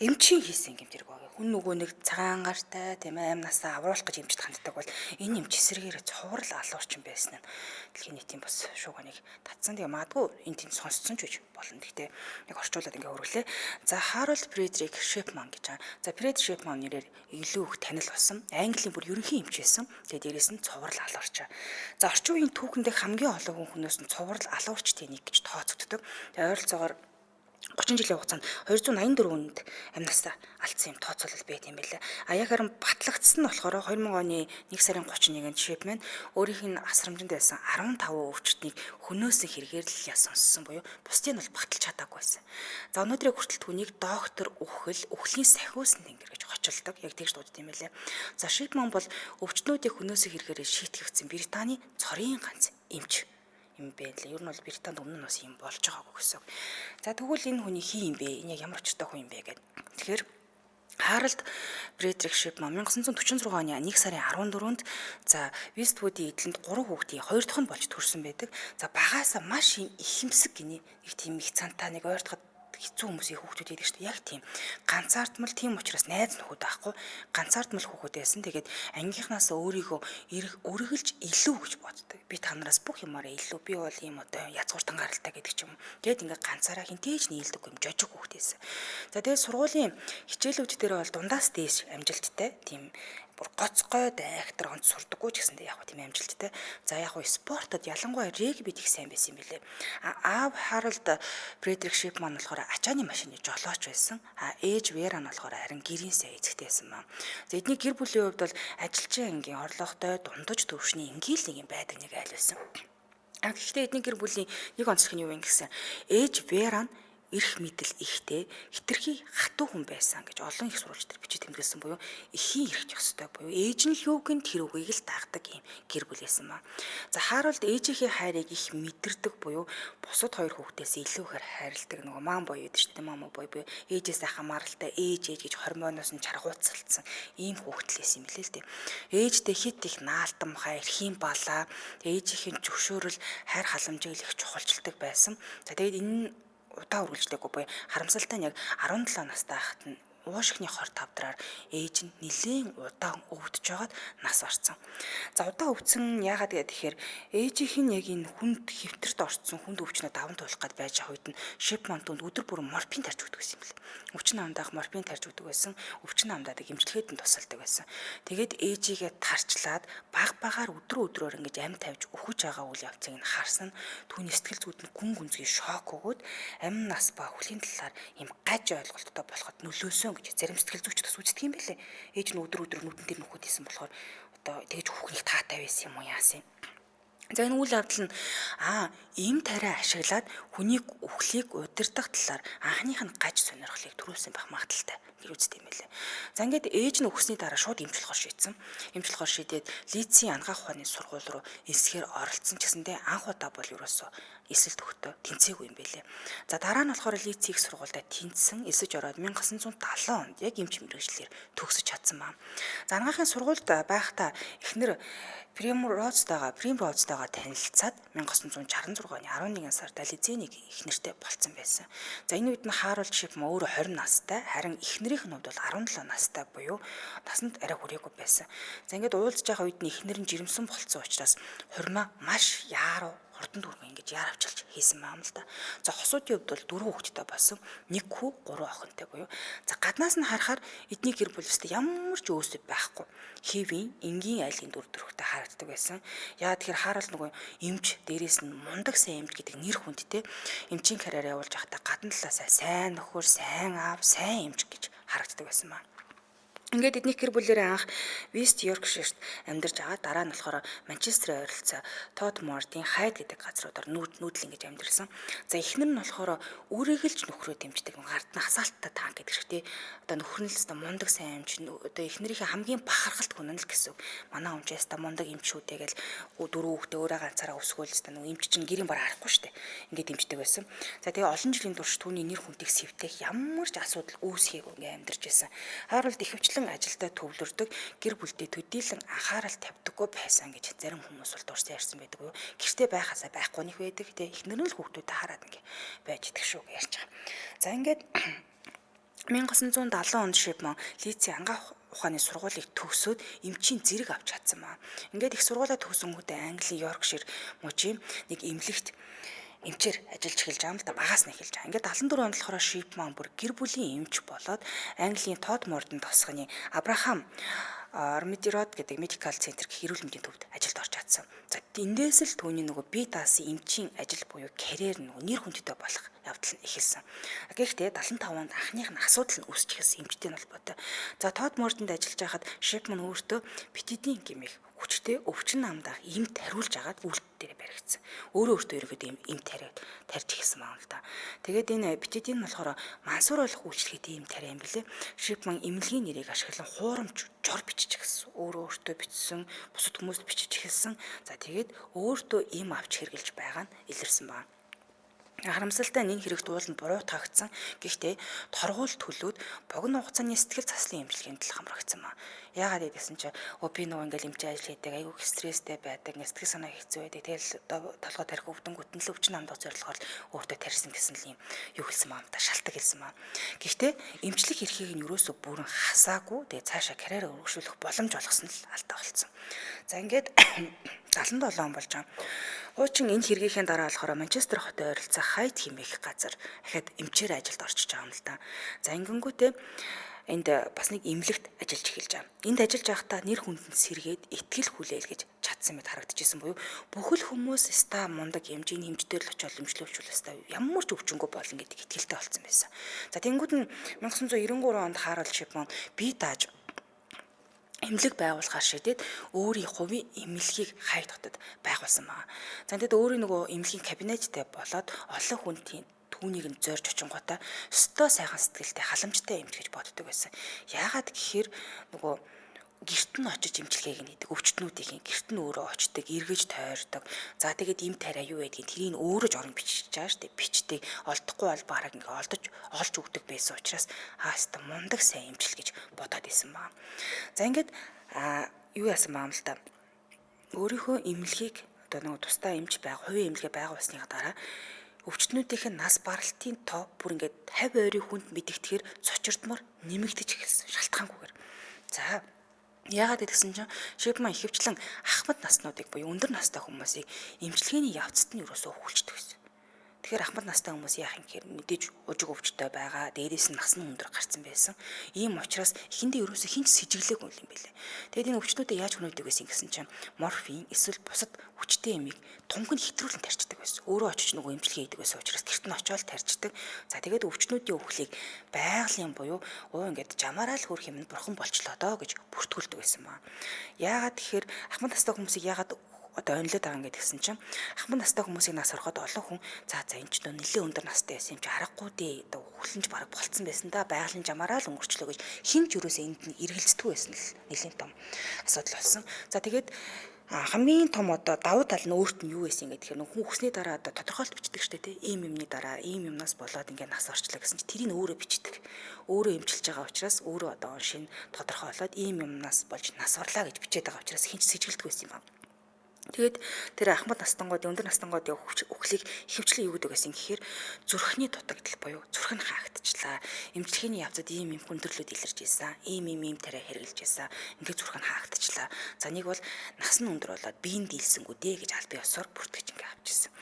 эмчийн хийсэн гэмт хэрэг байгаа. Хүн нөгөө нэг цагаан гартай тийм ээ амнасаа авруулах гэж эмчд ханддаг бол энэ эмч эсрэгээрээ цуврал алуурчин байсан нь дэлхийн нийтийн бас шууганыг татсан. Тэгээ магадгүй энэ тэнд сонсцсон ч гэж болно. Гэхдээ яг орчуулад ингээ хөрвөлээ. За Харолд Фредерик Шепман гэж байгаа. За Фред Шепман нэрээр илүү их танил болсон. Английн бүр ерөнхий эмч байсан. Тэгээ дээрээс нь цуврал алуурч. За орчин үеийн түүхэндээ хамгийн олон хүн хүнээс нь цуврал алуурчдын нэг гэж тооцогддог. Тэгээ ойролцоогоор 30 жилийн хугацаанд 284 хүнд амнасаа алдсан юм тооцоолол байт юм байлаа. А яг харин батлагдсан нь болохоор 2000 оны 1 сарын 31-нд Шипман өөрийнх нь асрамжинд байсан 15 өвчтнийг хөнөөсөн хэрэгээр л сонссон буюу бусдыг нь бол баталж чадаагүй байсан. За өнөөдрийг хүртэл түүнийг доктор Үхэл, үхлийн сахиусан тэнгэр гэж хочилдог. Яг тэгж дууддаг юм байлаа. За Шипман бол өвчтнүүдийг хөнөөсөн хэрэгээр шийтгэгдсэн Британий цорын ганц эмч юм бэ лээ. Ер нь бол Британд өмнө нь бас юм болж байгаагүй гэсэн. За тэгвэл энэ хүний хин юм бэ? Энэ яг ямар учиртай хүн юм бэ гэдэг. Тэгэхээр Харалд Фредерик Шипман 1946 оны 1 сарын 14-нд за Вествудын эдлэнд 3 хүүхдийн 2 дахь нь болж төрсэн байдаг. За багаасаа маш юм ихэмсэг гинэ. Нэг тийм их цантаа нэг ойртоход хэцүү хүмүүсийн хүүхдүүд байдаг шүү дээ. Яг тийм. Ганцаардмал тийм учраас найз нөхөд байхгүй. Ганцаардмал хүүхэд байсан. Тэгээд ангийнхнаас өөрийгөө өргөлж илүү гэж боддог. Би та нараас бүх юмараа илүү. Би бол ийм одоо язгууртан гаралтай гэдэг ч юм. Тэгээд ингээ ганцаараа хинтээж нийлдэг юм жожиг хүүхэд байсан. За тэгээд сургуулийн хичээлүүд дээр бол дундаас дээш амжилттай тийм Бүр гоцгой дайхтар онц сурдаггүй ч гэсэндээ яг тийм амжилттай. За яг хуу спортод ялангуяа регбид их сайн байсан юм билээ. А аав Харалд Фредерик Шипман болохоор ачааны машины жолооч байсан. А ээж Вера нь болохоор харин гэрийн сайн эзэгтэй байсан маа. За эдний гэр бүлийн хувьд бол ажилчин ангийн орлоготой дундаж төвшний энгийн л нэг юм байдаг нэг айл байсан. А гэхдээ эдний гэр бүлийн нэг онцлог нь юу юм гэсэн, ээж Вера нь эрх мэдэл ихтэй хитрхи хатуу хүн байсан гэж олон их сурвалж дээр бичиж тэмдэглэсэн буюу эхийн эрх ёстой буюу ээж нь л юуг нь тэр үгийг л дагдаг юм гэр бүл байсан ба. За Харалд ээжийнхээ хайрыг их мэдэрдэг буюу бусад хоёр хүүхдээс илүү ихээр хайрладаг, нөгөө мам боё гэдэг чинь мама боё буюу ээжээсээ хамааралтай, ээж ээж гэж хормоноос нь чаргууцалдсан ийм хүүхдэл байсан юм лээ л дээ. Ээжтэй хит их наалтамхай, эрхийн балаа, ээжийнх нь зөвшөөрөл, хайр халамжийг л их чухалчилдаг байсан. За тэгээд энэ удаа үргэлжлээгүй буюу харамсалтай нь яг 17 настай байхад нь уушигны хор тавдраар ээж нь нэлээн удаан өвдөж байгаад нас барсан. За удаан өвдсөн яагаад гэхээр ээжийнх нь яг энэ хүнд хэвтэрт орцсон хүнд өвчнөө даван туулах гээд байж байгаа үед нь Шипман түнд өдөр бүр морфин тарж өгдөг байсан юм лээ. Өвчин амдаах морфин тарж өгдөг байсан. Өвчин амдаадаг эмчилгээнд нь тусалдаг байсан. Тэгээд ээжигээ тарчлаад баг багаар өдрө өдрөөр ингэж амь тавьж өхөж байгаа үйл явцыг нь харсан. Түүний сэтгэл зүйд нь гүн гүнзгий шок өгөөд амь нас ба хүлийн талаар юм гаж ойлголттой болоход нөлөөсөн гэж зарим сэтгэл зүйч бас үздэг юм бэлээ. Ээж нь өдөр өдөр нүдэн дээр нөхөд исэн болохоор одоо тэгж хүүхнийг таатай байсан юм уу яасан юм. За энэ үйл явдал нь эм тариа ашиглаад хүнийг үхлийг удирдах талаар анхных нь гаж сонирхлыг төрүүлсэн байх магадaltaй гэж үздэг юм билээ. За ингээд ээж нь үхсний дараа шууд эмчлөхөр шийдсэн. Эмчлөхөр шийдээд Лидсийн анагаах ухааны сургууль руу элсэхээр оролцсон ч гэсэндээ анх удаа бол ерөөсөө эсэлт өгтөө тэнцээгүй юм билээ. За дараа нь болохоор Лидсийн их сургуультай тэнцсэн, элсэж ороод 1970 онд яг эмч мэргэжлээр төгсөж чадсан ба. За анагаахын сургуульд байхдаа эхнэр Примрозтойгоо танилцаад 1966 оны 11 сард Ализенийг эхнэртэй болцсон байсан. За энэ үед нь Харалд Шипман өөрөө 20 настай, харин эхнэрийнх нь хувьд бол 17 настай буюу насанд арай хүрээгүй байсан. За ингээд уулзж байгаа үед нь эхнэр нь жирэмсэн болцсон учраас хурмаа маш яаруу хурдан дүүргэн ингэж яаравчилж хийсэн маам л да. За хосуудын хувьд бол 4 хүүхэдтэй болсон. 1 хүү, 3 охинтой буюу. За гаднаас нь харахаар эдний гэр бүл өстө ямар ч өөсөв байхгүй. Хэвийн энгийн айлын дүр төрхтэй харагддаг байсан. Яа тэгэхээр Харалд нөгөө эмч, дээрээс нь мундаг сайн эмч гэдэг нэр хүндтэй эмчийн карьер явуулж байхдаа гадна талаасаа сайн нөхөр, сайн аав, сайн эмч гэж харагддаг байсан маа. Ингээд эдний гэр бүлээрээ анх West Yorkshire-т амьдарч байгаа. Дараа нь болохоор Манчестерийн ойролцоо Todmorden Хайд гэдэг газруудаар нүүдэл ингэж амьдарсан. За эхнэр нь болохоор өөрийг л ч нөхрөө дэмждэг. Ард нь асаалттай танк гэдэг шиг тий. Одоо нөхөр нь л өстой мундаг сайн эмч. Одоо эхнэрийнхээ хамгийн бахархалт хүн нь л гэсэн үг. Манай хүн ч өстой мундаг эмч шүү дээ гэл дөрөв хүүхдээ өөрөө ганцаараа өсгөөл өстой нөгөө эмч чинь гэрийн бараа харахгүй шүү дээ. Ингээд дэмждэг байсан. За тэгээ олон жилийн турш түүний нэр хүндийг сэвтэх ямар ч асуудал үүсгээгүй ингээд амьдарч байсан. Харалд ихэвчлэн ажилдаа төвлөрдөг, гэр бүлдээ төдийлөн анхаарал тавьдаггүй байсан гэж зарим хүмүүс бол дурсан ярьсан байдаг юу. Гэртээ байхасаа байхгүй нэх байдаг. Тэгээ эхнэр нь л хүүхдүүдэд хараад ингээ байж идэх шүү гэж ярьж байгаа. За ингээд 1970 онд Шипман Лидсийн анагаах ухааны сургуулийг төгсөөд эмчийн зэрэг авч чадсан маа. Ингээд их сургуулаа төгсөнгүүтээ Английн Йоркшир мужийн нэг эмнэлэгт эмчээр ажиллаж эхэлж байгаа юм л да, багаас нь эхэлж байгаа. Ингээд 74 онд болохоор Шипман бүр гэр бүлийн эмч болоод Английн Тодмордон тосгоны Абрахам Армидирод гэдэг медикал центр гэх эрүүл мэндийн төвд ажилд орж чадсан. За эндээс л түүний нөгөө бие даасан эмчийн ажил буюу карьер нөгөө нэр хүндтэй болох явдал нь эхэлсэн. Гэхдээ 75 онд анхных нь асуудал нь үүсч эхэлсэн эмчтэй холбоотой. За Тодмордонд ажиллаж байхад Шипман өөртөө битидийн гэмэх хүчтэй өвчин намдаах им тариулж агаад үйлдэл дээр баригдсан. Өөрөө өөртөө ерөөдөө им тариад тарьж эхэлсэн маа л да. Тэгээд энэ битидийн нь болохоор мансуур болох үйлчлэгээд им тариа юм бэлээ. Шипман эмнэлгийн нэрийг ашиглан хуурамч жор бичиж эхэлсэн. Өөрөө өөртөө бичсэн, бусад хүмүүст бичиж эхэлсэн. За тэгээд өөртөө им авч хэрглэж байгаа нь илэрсэн байна. Харамсалтай нь энэ хэрэгт ууланд буруутгагдсан. Гэхдээ торгуул төлөөд богино хугацааны сэтгэл заслын эмчилгээнд л хамрагдсан маа. Яагаад гэсэн чи би нөгөө ингээл эмчийн ажил хийдэг, айгүй их стресстэй байдаг, сэтгэл санаа хэцүү байдаг. Тэгэл толгой тарих өвдөнгүүт нь л өвчин намдах зорилгоор өөртөө тарьсан гэсэн л юм юу хэлсэн маа та шалтгаан хэлсэн маа. Гэхдээ эмчлэх эрхийг нь ерөөсөө бүрэн хасаагүй. Тэгээ цаашаа карьераа өргөжлөх боломж олгосон л алдаа болсон. За ингээд 77 он болж байгаа. Хуучин энэ хэргийнхээ дараа болохоор Манчестер хотын ойролцоо Хайт хэмээх газар дахиад эмчээр ажилд орчиж байгаа юм л да. За ингэнгүүтээ Энд бас нэг эмнэлэгт ажиллаж эхэлж байгаа. Энд ажиллаж байхдаа нэр хүндэнд сэргээд итгэл хүлээлгэж чадсан мэт харагдчихсан буюу бүхэл хүмүүс ста мундаг эмч энэ эмчдэр л очиод эмчлүүлчихвэл ста ямар ч өвчнгүй болно гэдэг итгэлтэй болсон байсан. За тэнгууд нь 1993 онд Харалд Шипман бие дааж эмнэлэг байгуулахаар шийдээд өөрийн хувийн эмнэлгийг Хайт хотод байгуулсан байна. За тэгэд өөрийн нөгөө эмнэлгийн кабинеттэй болоод олон хүнтийн түүнийг нь зорж очингуудаа өстой сайхан сэтгэлтэй халамжтай эмч гэж боддог байсан. Яагаад гэхээр нөгөө гэрт нь очиж эмчилгээг нь хийдэг, өвчтнүүдийн гэрт нь өөрөө очдог, эргэж тойрдог. За тэгээд эм тариа юу байдгийг тэрийг өөрөө жорон бичиж байгаа шүү дээ. Бичдэг, олдохгүй бол бараг ингээ олдож олж өгдөг байсан учраас хаста мундаг сайн эмчил гэж бодоод исэн баа. За ингээд юу яасан баа юм л та. Өөрийнхөө эмнэлгийг одоо нөгөө тусдаа эмч байг, хувийн эмнэлгээ байгуулсныхаа дараа өвчтнүүдийнх нь нас баралтын тоо бүр ингээд 50 ойрын хүнд мэдэгдэхээр цочирдмор нэмэгдэж эхэлсэн шалтгаангүйгээр. За яагаад гэдгсэн чинь Шипман ихэвчлэн ахмад наснуудыг буюу өндөр настай хүмүүсийг эмчилгээний явцад нь юусоо өвхүүлчихдэг байсан. Тэгэхээр ахмад настай хүмүүс яах юм гэхээр мэдээж ужиг өвчтэй байгаа. Дээрээс нь нас нь өндөр гарцсан байсан. Ийм учраас эхэндээ ерөөсөө хинч сэжиглээгүй юм билээ. Тэгээд энэ өвчтнүүдээ яаж хөнөөдөг байсан гэсэн чинь морфин эсвэл бусад хүчтэй эмийг тунг нь хэтрүүлэн тарчдаг байсан. Өөрөө очиж нөгөө эмчилгээ хийдэг байсан учраас гэрт нь очиод тарчдаг. За тэгээд өвчтнүүдийн өвхлийг байгалийн буюу өө ингээд жамаараа л хөрх юм нь бурхан болчлоо доо гэж бүртгүүлдэг байсан маа. Яагаад тэгэхээр ахмад настай хүмүүсийг яагаад одоо онилоод байгаа ингээд гэсэн чинь ахмад настай хүмүүсийг нас ороход олон хүн за энэ ч нөө нэлээ өндөр настай байсан юм чи аргагүй дээ одоо хүлэнж бараг болцсон байсан да байгалийн жамаараа л өнгөрчлөө гэж хин ч юусоо энд нь эргэлздэг байсан л нэлээд том асуудал болсон. За тэгээд хамгийн том одоо давуу тал нь өөрт нь юу байсан ингээд тэгэхээр хүн хүсний дараа одоо тодорхойлт бичдэг штэ тий ийм юмны дараа ийм юмнаас болоод ингээд нас орчлоо гэсэн чи тэрийг өөрөө бичдэг. Өөрөө эмчилж байгаа учраас өөрөө одоо шин тодорхойлоод ийм юмнаас болж нас орлаа гэж бичээд байгаа учраас хинч сэжиглэдэг байсан юм байна. Тэгээд тэр ахмад настангууд өндөр настангуудын өхлийг ихэвчлэн юу гэдэг байсан гэхээр зүрхний дутагдал буюу зүрх нь хаагдчихлаа. Эмчилгээний явцад ийм ийм хүндрэлүүд илэрч ирсэн. Ийм ийм ийм тариа хэрглэж ирсэн. Ингээд зүрх нь хаагдчихлаа. За нэг бол нас нь өндөр болоод биеийн дийлсэнгүү дээ гэж албан ёсоор бүртгэж ингээд авчихсан.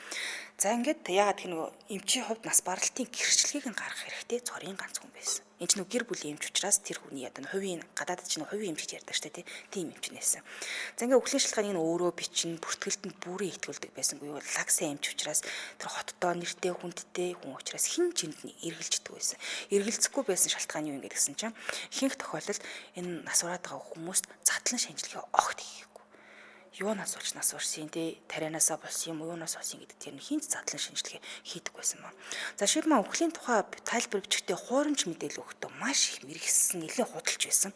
За ингээд яагаад гэх нөгөө эмчийн хувьд нас баралтын гэрчлэгийг нь гаргах хэрэгтэй цорын ганц хүн байсан. Энд чинь нөгөө гэр бүлийн эмч учраас тэр хүний одоо хувийн гадаадд чинь хувийн эмч гэж ярьдаг шүү дээ тийм эмч нээсэн. За ингээд өхлийн шалтгааныг нь өөрөө бичин бүртгэлд нь бүрэн итгүүлдэг байсан. Буюу лагсан эмч учраас тэр хоттой нэртэй хүндтэй хүн учраас хэн ч энд нь эргэлждэг байсан. Эргэлзэхгүй байсан шалтгаан юу юм гэсэн чинь ихэнх тохиолдолд энэ нас ураад байгаа хүмүүст задлан шинжилгээ огт хийх юунаас болж нас урсан тий тарианаасаа болсон юм уу юунаас болсон гэдэг тэр нь хинч задлан шинжилгээ хийдэг байсан маа. За Шипман өхлийн тухай тайлбар бичгтээ хуурамч мэдээлэл өгөхдөө маш их мэрэгсэн нэлээд худалж байсан.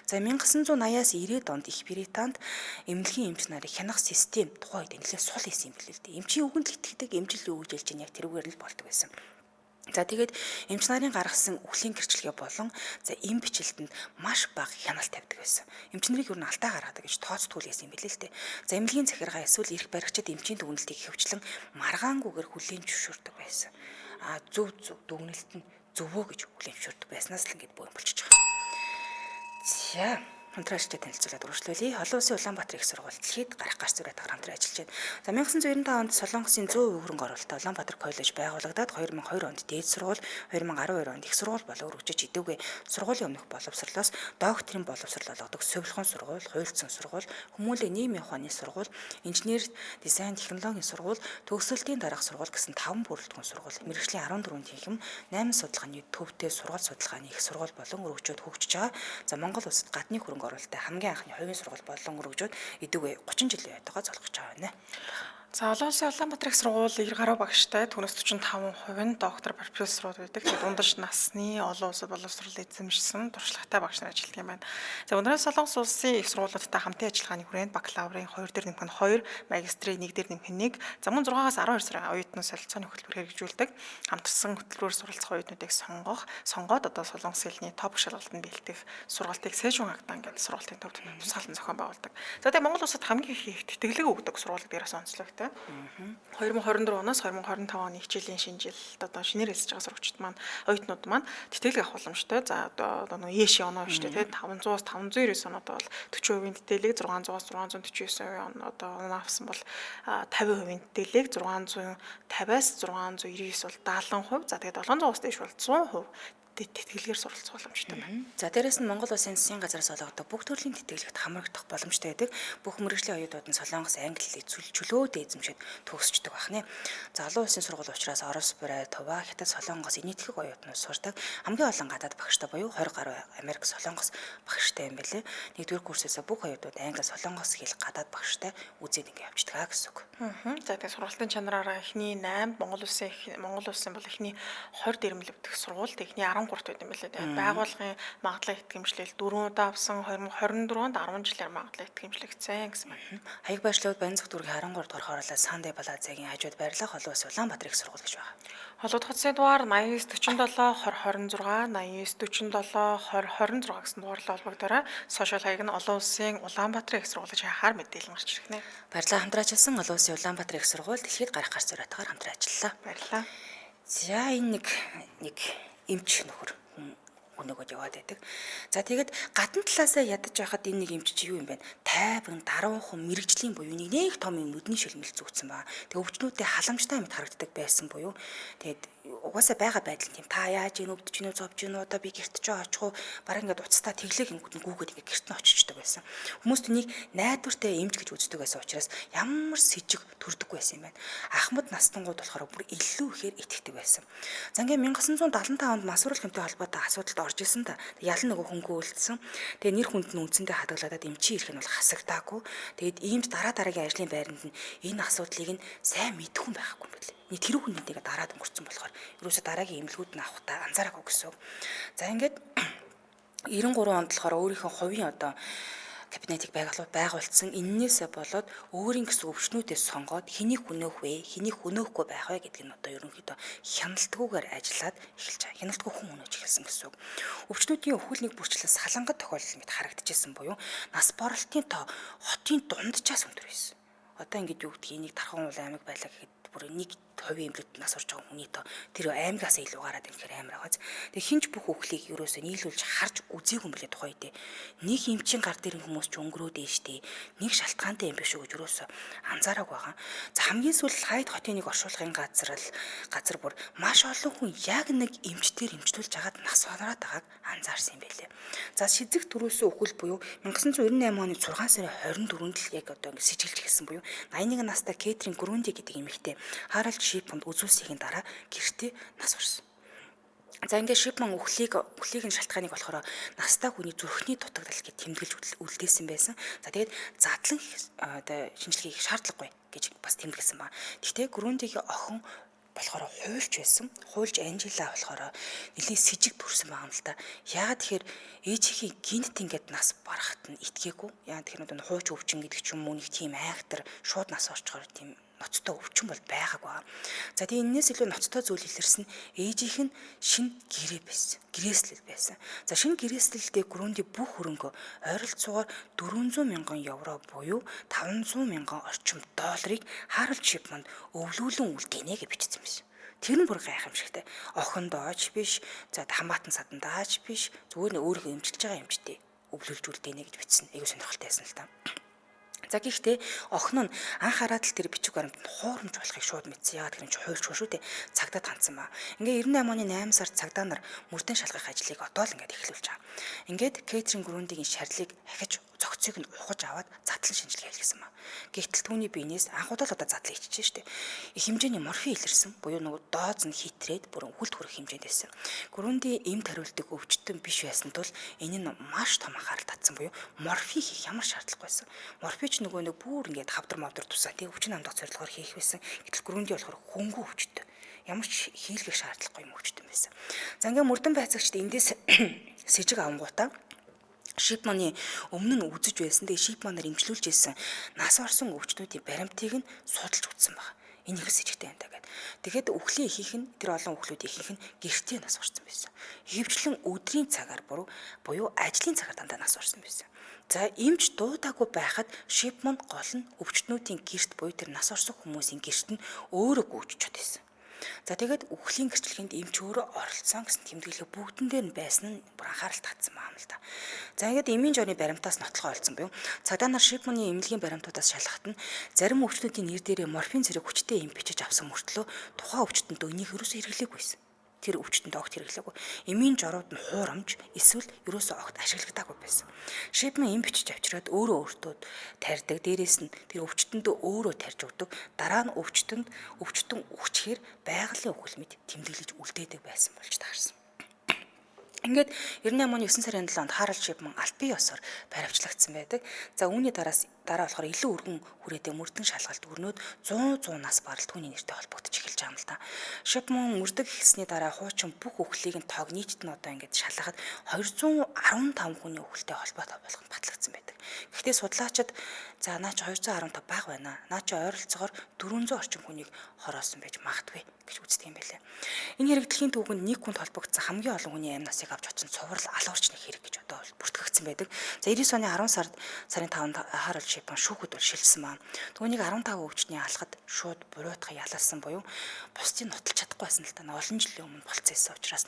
За 1980-аас 90-ад онд Их Британд эмнэлгийн эмч нарыг хянах систем тухайн үед нэлээд сул хийсэн юм билээ л дээ. Эмчийн үгэнд л итгэдэг, эмчил юу гэж хэлж чинь яг тэрүүгээр л болдог байсан. За тэгээд эмч нарын гаргасан өхлийн гэрчлэгээ болон за эм бичлэлтэнд маш бага хяналт тавьдаг байсан. Эмч нарыг юу н алдаа гаргадаг гэж тооцдгүй л байсан юм билээ л дээ. За эмнэлгийн захиргаа эсвэл эрх баригчид эмчийн дүгнэлтийг ихэвчлэн маргаангүйгээр хүлээн зөвшөөрдөг байсан. А зөв зөв дүгнэлт нь зөвөө гэж хүлээн зөвшөөрдөг байснаас л ингэж боо юм болчихж байгаа. За хамтран ажиллаж танилцуулаад үргэлжлүүлье. Олон улсын Улаанбаатар их сургууль дэлхийд гарах гарц зүрэтгээр хамтран ажиллаж байна. За 1995 онд Солонгосын 100% хөрөнгө оруулалттай Улаанбаатар коллеж байгуулагдаад 2002 онд дээд сургууль, 2012 онд их сургууль болон өргөжиж идэвгүй сургуулийн өмнөх боловсрлоос докторийн боловсрол олгодог сувилхан сургууль, хуульцсан сургууль, хүмүүнлэг нийгмийн ухааны сургууль, инженер дизайн технологийн сургууль, төгсөлтийн дараах сургууль гэсэн 5 бүрэлдэхүүн сургууль, мэргэжлийн 14 танхим, 8 судалгааны төвтэй сургууль судалгааны их сургууль болон өргөжөөд хөгжиж байгаа. За Монгол улсад гадны хөрөнгө оруулалттай хамгийн анхны хувийн сургууль болон өргөжөөд идэвгүй 30 жилийн ойтойгоо золгож байгаа байна. За олон улсын Улаанбаатар их сургууль 90 гаруй багштай, түүнээс 45% нь доктор, профессорууд байдаг. Тэгээд дундаж насны олон улсад боловсрол эзэмшсэн туршлагатай багш нар ажилладаг юм байна. За өнөөдөр Солонгос улсын их сургуулиудтай хамтын ажиллагааны хүрээнд бакалаврын 2 дээр нэмэх нь 2, магистрийн 1 дээр нэмэх нь 1, за мөн 6-аас 12 сарын оюутны солилцооны хөтөлбөр хэрэгжүүлдэг. Хамтарсан хөтөлбөрөөр суралцах оюутнуудыг сонгоод одоо солонгос хэлний топ шалгалтанд бэлтгэх сургалтыг Сэжүн Агдан гэдэг сургалтын төвд тусгаалan зохион байгуулдаг. За тэгээд Монгол улсад хамгийн их тэтгэлэг өгдөг сургууль дээрээс онцлогтой. 2024 оноос 2025 оны хичээлийн шинэ жилд одоо шинээр элсэж байгаа сурагчид маань оюутнууд маань тэтгэлэг авах боломжтой. За одоо нөгөө ЕШ оноо биш үү те 500-аас 599 оноод бол 40% тэтгэлэг, 600-аас 649 одоо оноо авсан бол 50% тэтгэлэг, 650-аас 699 бол 70%, за тэгээд 700-аас дээш бол 100% тэтгэлгээр суралцах боломжтой байна. За дээрэс нь Монгол Улсын засгийн газраас олгодог бүх төрлийн тэтгэлэгт хамрагдах боломжтой байдаг. Бүх мэргэжлийн оюутнууд нь солонгос, англи хэлийг чөлөөтэй эзэмшээд төгсчдөг байх нэ. За олон улсын сургууль учраас Орос, Бурай, Тува, Хятад, Солонгос, Энэтхэг оюутнууд сурдаг. Хамгийн олон гадаад багштай буюу 20 гаруй Америк, Солонгос багштай юм билээ. Нэгдүгээр курсээс бүх оюутнууд англи, солонгос хэл гадаад багштай үзээд ингэ явчихдаг гэсэн үг. За тэгээ сургалтын чанараараа эхний 8-д Монгол улсын бол эхний 20 дэрэмлэгдэх сургууль, эхний 13-т байд юм билээ. Тэгээд байгууллагын магадлал итгэмжлэл 4 удаа авсан, 2024 онд 10 жилээр магадлал итгэмжлэгдсэн гэсэн байна. Хаяг байршлууд Баянзах дүүргийн 13 дугаар хороолол Сандэ Плазагийн хажууд байрлах олон улсын Улаанбаатар их сургууль гэж байна. Холбогдох утасны дугаар 89 47 20 26, 89 47 20 26 гэсэн дугаарлал холбогдорой. Сошиал хаяг нь олон улсын Улаанбаатарын их сургууль гэж хайхаар мэдээлэл гарч ирэх нэ. Баярлалаа, хамтран ажилласан олон улсын Улаанбаатар их сургууль дэлхийд гарах гарц зураатгаар хамтран ажиллалаа. Баярлалаа. За энэ нэг эмч нөхөр хүн нөгөөд яваад байдаг. За тэгээд гадна талаасаа ядаж байхад энэ нэг эмч чи юу юм бэ? Тайван, даруухан, мэрэгжлийн буюу нэг том юм нүдний шилмэл зүүцсэн ба. Тэгээ өвчнүүдээ халамжтай мэт харагддаг байсан буюу тэгээд угаасаа байгаа байдал нь тийм, та яаж ийн, өвдөж гинүү, зовж гинүү, одоо би гэрт ч очих уу, бараг ингээд уцтаа тэглэг ингэдэг нь гүүгээд ингээд гэрт нь очичдаг байсан. Хүмүүс тэнийг найдвартай эмч гэж үздэг байсан учраас ямар сэжиг төрдөггүй байсан юм байна. Ахмад настангууд болохоор бүр илүү ихээр итгэдэг байсан. За ингээд 1975 онд мансууруулах хэмтэй холбоотой асуудалд орж исэн та. Ялан нөгөө хөнгөө үлдсэн. Тэгээ нэр хүнд нь үндсэндээ хадгалаад эмчийн эрх нь бол хасагдаагүй. Тэгээд иймд дараа дараагийн ажлын байранд нь энэ асуудлыг нь сайн мэдэх хүн байхгүй юм билээ. Нэг тэр хүн нэгээ дараад өнгөрцөн болохоор ерөөсө дараагийн эмнэлгүүд нь авахтаа анзаараагүй гэсэн. За ингээд 93 онд болохоор өөрийнхөө хувийн одоо кабинетыг байгуулсан. Эннээсээ болоод өөрийн гэсэн өвчнүүдээс сонгоод хэнийг хүнөөх вэ, хэнийг хүнөөхгүй байх вэ гэдг нь одоо ерөнхийдөө хяналтгүйгээр ажиллаад эхэлж байгаа. Хяналтгүй хүн хүнөөж эхэлсэн гэсэн үг. Өвчнүүдийн өхөл нэг бүрчлэн салангат тохиолдол мэт харагдчихсан буюу нас баралтын тоо хотын дунджаас өндөр байсан. Одоо ингэж юу гэдгийг, энийг Тархан уул аймаг байлаа гэхэд бүр нэг хувийн эмнэлэгт нас орж байгаа хүний тоо тэр аймагаас илүү гараад ирэхээр амар байгааз. Тэгээ хинч бүх үхлийг ерөөсөө нийлүүлж харж үзээгүй юм билээ тухайн үедээ. Нэг эмчийн гар дээр хүмүүс ч өнгөрөөд ээ штэ. Нэг шалтгаантай юм биш үү гэж ерөөсөө анзаараагүй байгаа. За хамгийн сүүлд Хайд хотын нэг оршуулгын газар бүр маш олон хүн яг нэг эмчтэр эмчлүүлж хагаад нас бараад байгааг анзаарсан юм байлээ. За шизэг төрөөсөн үхэл буюу 1998 оны 6 сарын 24-нд л яг одоо ингэ сэжиглэж эхэлсэн буюу 81 настай Кэтрин Грунди гэдэг эмэгтэй Харалд Шипманд үзүүлсхийн дараа гэртээ нас барсан. За ингээд Шипман үхлийг нь шалтгааныг болохоор настай хүний зүрхний дутагдал гэж тэмдэглэж үлдээсэн байсан. За тэгээд задлан одоо шинжилгээ хийх шаардлагагүй гэж бас тэмдэглэсэн ба. Гэхдээ Грундигийн охин болохоор хуульч байсан. Хуульч Анжела болохоор нэлээд сэжиг төрсэн байгаа юм л та. Яагаад тэгэхээр ээжийнхээ гинт ингээд нас барахт нь итгээгүй. Яагаад тэгэхээр нөгөө хууч өвчин гэдэг ч юм уу, нэг тийм айхтар шууд нас орчхоор тийм ноцтой өвчин бол байгаагүй байгаа. За тэгээ энэнээс илүү ноцтой зүйл илэрсэн ээжийнх нь шинэ гэрээ байсан. Гэрээслэл байсан. За шинэ гэрээслэлдээ Грунди бүх хөрөнгө ойролцоогоор 400 мянган евро буюу 500 мянган орчим долларыг Харалд Шипманд өвлүүлэн үлдээнэ гэж бичсэн байсан. Тэр нь бүр гайхамшигтай. Охиндооч биш, за хамаатан садандаач биш, зүгээр нь өөрийнхөө эмчилж байгаа эмчтэй өвлүүлж үлдээнэ гэж бичсэн. Айгуу сонирхолтой байсан л та. За гэхдээ охин нь анх хараад л тэр бичиг баримтанд хуурамч болохыг шууд мэдсэн. Яагаад гэвэл чи хуульч шүү дээ. Цагдаад хандсан ба. Ингээ 98 оны 8 сард цагдаа нар мөрдөн шалгах ажлыг одоо л ингээд эхлүүлж байгаа. Ингээд Кэтрин Грундигийн шарлыг ахиж зөгцийг нь ухаж аваад задлан шинжилгээ хийлгэсэн ба. Гэтэл түүний биенээс анх удаа л одоо задлан хийчихэж штэ. Их хэмжээний морфин илэрсэн. Буюу нөгөө дооз нь хитрээд бүрэн үхэлд хүрэх хэмжээнд байсан. Грунди эм тариулдаг өвчтөн биш байсан тул энэ нь маш том анхаарал татсан буюу морфин хийх ямар шаардлагагүй байсан. Морфин ч нөгөө нэг бүр ингээд хавдар мавдар тусаа тэг өвчин амдах зорилгоор хийх байсан. Гэтэл Грунди болохоор хөнгөн өвчтөн. Ямар ч хийлгэх шаардлагагүй юм өвчтөн байсан. За ингээд мөрдөн байцаагчд эндээс сэжиг авангуудаа Шипманы өмнө нь үзэж байсан. Тэгээ Шипманаар эмчлүүлж ирсэн нас орсон өвчтүүдийн баримтыг нь судалж үзсэн баг. Энэ их сэжигтэй юм даа гэд. Тэгэхэд үхлийн ихийнх нь, тэр олон үхлүүд ихийнх нь гэртээ нас орсон байсан. Ихэвчлэн өдрийн цагаар буюу ажлын цагаар дандаа нас орсон байсан. За эмч дуудаагүй байхад Шипман гол нь өвчтнүүдийн гэрт буюу тэр нас орсон хүмүүсийн гэрт нь өөрөө гүйж чод байсан. За тэгээд үхлийн гэрчлэгэнд эмч өөрөө оролцсон гэсэн тэмдэглэгээ бүгдэн дээр нь байсан нь бүр анхаарал татсан байгаа юм л да. За ингээд эмийн жорны баримтаас нотлохоо олцсон буюу цагдаа нар Шипманы эмнэлгийн баримтуудаас шалгахад нь зарим өвчтнүүдийн нэр дээрээ морфин зэрэг хүчтэй эм бичиж авсан мөртлөө тухайн өвчтөнд энийг ерөөсөө хэрэглээгүй байсан. Тэр өвчтөнд огт хэрэглээгүй. Эмийн жорууд нь хуурамч эсвэл ерөөсөө огт ашиглагдаагүй байсан. Шипман эм бичиж авчираад өөрөө өөртөө тарьдаг. Дээрээс нь тэр өвчтөндөө өөрөө тарьж өгдөг. Дараа нь өвчтөн үхчихээр байгалийн үхэл мэд тэмдэглэж үлдээдэг байсан болж таарсан. Ингээд 98 оны 9 сарын 7-нд Харалд Шипман албан ёсоор баривчлагдсан байдаг. За үүний дараа болохоор илүү өргөн хүрээтэй мөрдөн шалгалт өрнөд 100 нас барал түүний нэртэй холбогдож эхэлж байгаа юм л та. Шипман мөрдөг эхэлсний дараа хуучин бүх үхлийг нь тог нийтд нь одоо ингээд шалгахад 215 хүний үхэлтэй холбоотой болох нь батлагдсан байдаг. Гэхдээ судлаачид за наа чи 215 бага байна. Наа чи ойролцоогоор 400 орчим хүнийг хороосон байж магадгүй гэж үздэг юм байлээ. Энэ хэрэгдлийн түүхэнд нэг хүнд холбогдсон хамгийн олон хүний амь насыг авч очсон цуврал алуурчны хэрэг гэж одоо бүртгэгдсэн байдаг. За 99 оны 10 сарын 5-нд Харалд Шипман шүүхэд бол шилжсэн ба. Түүнийг 15 өвчтний алхад шууд буруутга ялалсан буюу бусдыг нотолж чадахгүй байсан л та. Олон жилийн өмнө болцсон байсан учраас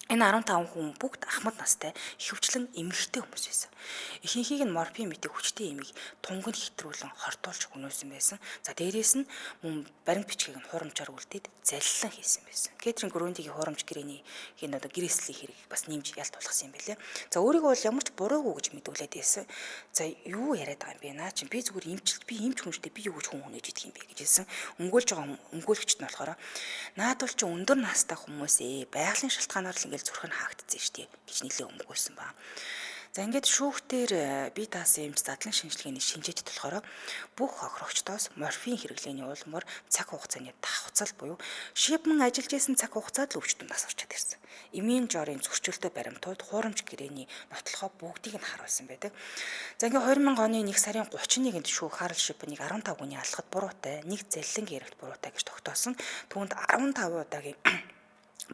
энэ 15 хүн бүгд ахмад настай ихэвчлэн эмэгтэй хүмүүс байсан. Ихэнхийг нь морфин мэтийг хүчтэй эмийг тунг нь хэтрүүлэн хортуулж хөнөөсөн байсан. За дээрээс нь мөн баримт бичгийг нь хуурамчаар үлдээд заллан хийсэн байсан. Кэтрин Грундигийн хуурамч гэрээний энэ одоо гэрээслийн хэрэг бас нэмж ялт болгосон юм байлээ. За өөрийгөө бол ямар ч буруугүй гэж мэдүүлээд байсан. За юу яриад байгаа юм бэ? Наа чинь би зүгээр эмчилт би эмч хүн шүү дээ. Би юу гэж хүн хүнээж идэх юм бэ гэж хэлсэн. Өмгөөлж байгаа өмгөөлөгчд нь болохоор наад бол чи өндөр настай хүмүүс байгалийн шалтгаанаар л ингээд зүрх нь хаагдсан шүү дээ гэж нэлээ өмгөөлсөн ба. За ингээд шүүхтэр бие даасан эмч задлан шинжилгээний шинжээчд болохоор бүх хохирогчдоос морфин хэрэглээний улмаар цаг хугацааны давхцал буюу Шипман ажиллаж исэн цаг хугацаанд л өвчтөн нас орчод ирсэн. Эмийн жорын зөрчилтэй баримтууд хуурамч гэрээний нотлохоо бүгдийг нь харуулсан байдаг. За ингээд 2000 оны 1 сарын 31-нд шүүх Харалд Шипманыг 15 хүний алхад буруутай, нэг заллан гэрэгт буруутай гэж тогтоосон. Түүнд 15 удаагийн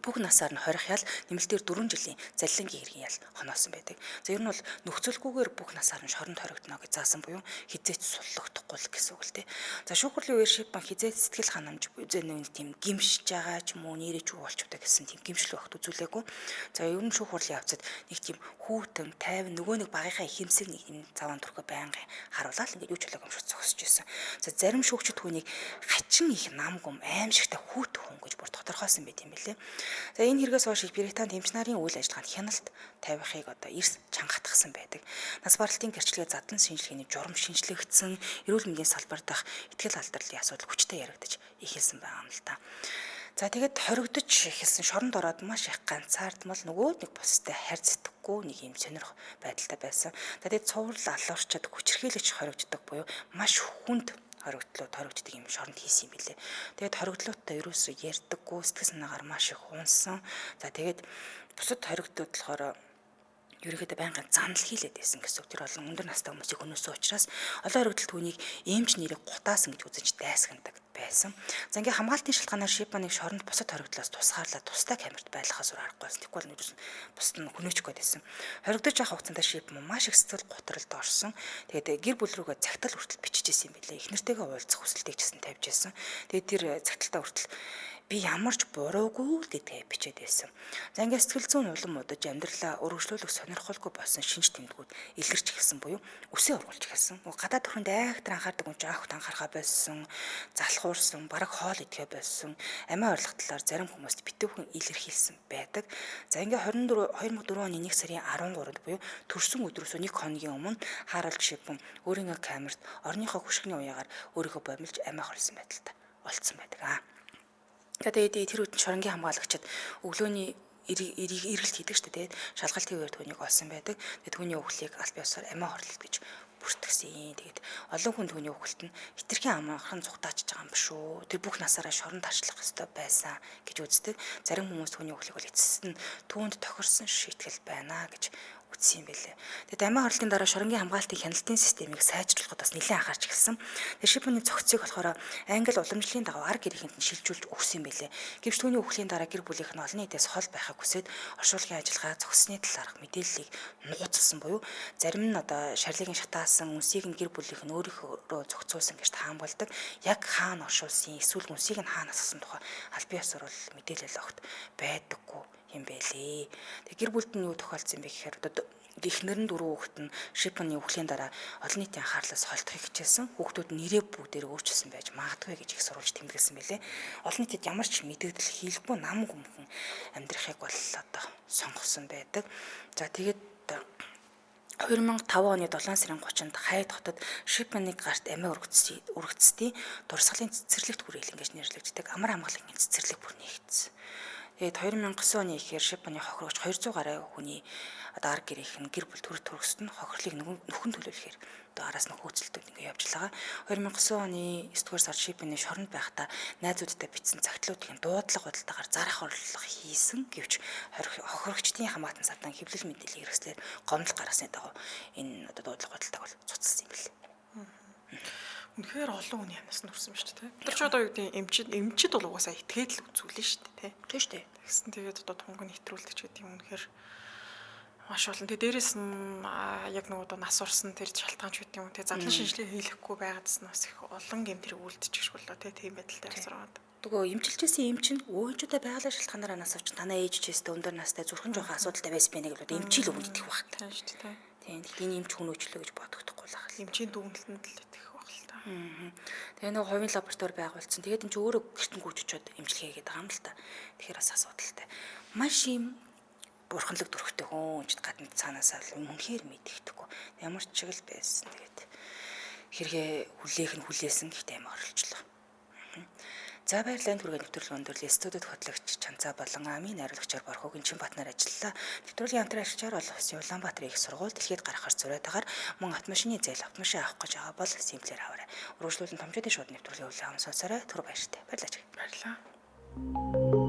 бүх насаар нь хорих ял нэмэлтээр 4 жилийн заллангийн хэргийн ял хоноосон байдаг. За ер нь бол нөхцөлгүйгээр бүх насаар нь шоронд хоригдоно гэж заасан буюу хизээч суллагдахгүй л гэсэн үг л дээ. За шүүх хурлын үеэр Шипман хизээч сэтгэл ханамж нэг тийм гимшиж байгаа ч юм уу нэрээ ч болчихваа гэсэн тийм гимшил багт үзүүлээгүй. За ер нь шүүх хурлын явцад нэг тийм хүүтэн тайван нөгөө нэг багийнхаа ихэмсэг нэг юм заван турхаа байнгын харуулаад ингээд юу ч болоогүй юм шиг зогсож байсан. За зарим шүүгчид түүнийг хачин их нам гум аимшигтай хүүт хүн гэж бүр тодорхойлсон байт юм билээ. За энэ хэрэгээс хойш их Британд эмч нарын үйл ажиллагаанд хяналт тавихыг одоо эрс чангатгсан байдаг. Нас баралтын гэрчлэгээ задлан шинжилгээний журам шинжлэгдсэн, эрүүл мэндийн салбар дахь итгэл алдарлын асуудал хүчтэй яригдаж эхэлсэн байгаа юм л та. За тэгээд хоригдож эхэлсэн шоронд ороод маш их ганцаардмал нөгөө нэг бустай харьцдаггүй нэг юм сонирх байдалтай байсан. За тэгээд цуврал алуурчид хүчирхийлэгч хоригддог буюу маш хүнд хоригдлоо хоригддаг юм шоронд хийсэн юм билээ. Тэгээд хоригдлооттой ерөөсөө ярьдаггүй, сэтгэл санаагаар маш их унсан. За тэгээд бусад хоригдлууд болохоор ерөнхийдөө байнгын занал хийлээд байсан гэсэн үг. Тэр олон өндөр настай хүмүүсийг хөнөөсөн учраас олон хоригдол түүнийг эмч нэрийг гутаасан гэж үзэж дайсагнадаг байсан. За ингээ хамгаалтын шалтгаанаар Шипманыг шоронд бусад хоригдлоос тусгаарлаад тусдаа камерт байлгахаас өөр аргагүй байсан. Тэгэхгүй бол нүдээс бусад нь хөнөөчих гээд байсан. Хоригдож явах хугацаанд Шипман маш их сэтгэл готролд орсон. Тэгээд гэр бүл рүүгээ цагтал хүртэл бичижсэн юм билээ. Эхнэртэйгээ уулзах хүсэлтийг ч гэсэн тавьж байсан. Тэгээд тэр цагталтаа хүртэл би ямар ч буруугүй л гэдгээ бичээд байсан. За ингээд сэтгэл зүйн улам удаж амьдралаа өргөжлүүлэх сонирхолгүй болсон шинж тэмдгүүд илэрч эхэлсэн буюу үсээ ургуулж эхэлсэн. Гадаад төрөнд айхтар анхаардаг хүн чинь ахт анхаархаа болсон, залхуурсан, бараг хоол идэхээ болсон, амиа орлох талаар зарим хүмүүст битүүхэн илэрхийлсэн байдаг. За ингээд 2004 оны 1 сарын 13-нд буюу төрсөн өдрөөсөө нэг хоногийн өмнө Харалд Шипман өөрийнхөө камерт орныхоо хөшигний уяагаар өөрийгөө бомилж амиа хорлсон байдалтай олдсон байдаг. Тэгээд тэр үед шоронгийн хамгаалагчид өглөөний эргэлт хийдэг шүү дээ. Тэгээд шалгалтын үеэр түүнийг олсон байдаг. Тэгээд түүний өвхлийг аль биесээр амиа хорлолт гэж бүртгэсэн. Тэгээд олон хүн түүний өвхөлт нь хитрхийн амархан цугтаачж байгаа юм биш үү? Тэр бүх насаараа шоронд харшлах ёстой байсан гэж үздэг. Зарим хүмүүс түүний өвхлийг бол эцэст нь түүнд тохирсон шийтгэл байна гэж үзсэн юм байлээ. Тэгээд амиа хорлолтын дараа шоронгийн хамгаалтын хяналтын системийг сайжруулахад бас нэлээд анхаарч эхэлсэн. Тэгээд Шипманы цогцыг болохоор англи уламжлалын дагуу ар гэрийнхэнд нь шилжүүлж өгсөн юм байлээ. Гэвч түүний өвхлийн дараа гэр бүлийнх нь олон нийтээс хол байхыг хүсээд оршуулгын ажиллагаа зогссны талаарх мэдээллийг нууцлсан буюу зарим нь одоо шарлыг нь шатаасан, үнсийг нь гэр бүлийнх нь өөрийнхөө зохицуулсан гэж таамагладаг. Яг хаана оршуулсан, эсвэл үнсийг нь хаана асгасан тухай албан ёсоор бол мэдээлэл огт байдаггүй. юм байлээ. Тэг гэр бүлд нь юу тохиолдсон бэ гэхээр одоо эхнэр нь дөрвөн хүүхэд нь Шипманы үхлийн дараа олон нийтийн анхаарлаас холдохыг хичээсэн. Хүүхдүүд нэрээ бүгдээр өөрчилсөн байж магадгүй гэж их сурвалж тэмдэглэсэн байлээ. Олон нийтэд ямар ч мэдэгдэл хийлгүй нам гүмхэн амьдрахыг бол одоо сонгосон байдаг. За тэгээд 2005 оны 7 сарын 30-нд Хайд хотод Шипманы гарт амиа өргөцсдийн дурсгалын цэцэрлэгт хүрээлэн гэж нэрлэгддэг амар амгалангийн цэцэрлэг бүр нээгдсэн. Тэгээд 2009 оны ихээр Шипманы хохирогч 200 гаруй хүний одоо ар гэрийнх нь гэр бүл төр төрөсөд нь хохирлыг нөхөн төлөөлөхээр одоо араас нь хөөцөлтүүд ингээ явж байгаа. 2009 оны 9 дугаар сард Шипманы шоронд байхдаа найзуудтай бичсэн цагтлуудын дуудлага худалдаагаар зарах орлого хийсэн гэвч хохирогчдын хамаатан садан хэвлэл мэдээллийн хэрэгслээр гомдол гаргасны дагуу энэ одоо дуудлага худалдааг бол цуцалсан юм билээ. Үнэхээр олон хүний амнаас нь хүрсэн ба шүү дээ. Тэр ч одоо юу гэдэг эмчид бол угаасаа итгээд л үзүүлнэ шүү дээ, тэ. Тийм шүү дээ. Тэгсэн тэгээд одоо тунг нь хэтрүүлдэг ч гэдэг юм үнэхээр маш олон. Тэгээ дээрэс нь яг нэг одоо нас урсан тэр шалтгаанч гэдэг юм те задлан шинжилгээ хийлэхгүй байгаадс нь бас их олон гэм тэр үлдчих шиг боллоо те тийм байдалтай явсараад. Нөгөө эмчилжсэн эмч нь өөчүүдээ байгалийн шалтгаанаараа нас авчин танаа ээж чээстэй өндөр настай зүрхэн жоохон асуудалтай байсан бэ нэг л эмчил өгöd итгэх байх. Тийм шүү дээ. Тийм. Тэгэхээр энэ эмч хүн өөчлөө гэж бодогдохгүй л ахал. Эмчийн дүгнэлтэнд л итгэх байх л та. Тэгээ нөгөө хувийн лаборатори байгуулсан. Тэгээд энэ ч өөрөө гэртэн гүйж очиод эмчилгээ хийгээд байгаа юм л та. Тэгэхээр бас асуудалтай. Маш юм бурханлаг төрхтэй хүн ч гадна цаанаасаа л үнэхээр мэддэхгүй. Ямар ч чиг л байсан. Тэгээд хэрэгээ хүлээх нь хүлээсэн гэхдээ амар оролцлоо. За баярлалаа энэ хүргээ нэвтрүүлэг өндөрлөө. Студид хөтлөгч Чанцаа болон амийн найруулагчаар Борхогийн Чинбатнаар ажиллалаа. Нэвтрүүлгийн хамтран ажиллагчаар бол Улаанбаатарын их сургууль дэлхийд гаргахар зурайтагаар мөн автомашины зээл автомашин авах гэж байгаа бол симплэр аваарай. Үргэлжлүүлэн томчуудын шууд нэвтрүүлгийн үйл явц сонсоорой. Түр баяртай. Баярлалаа. Баярлалаа.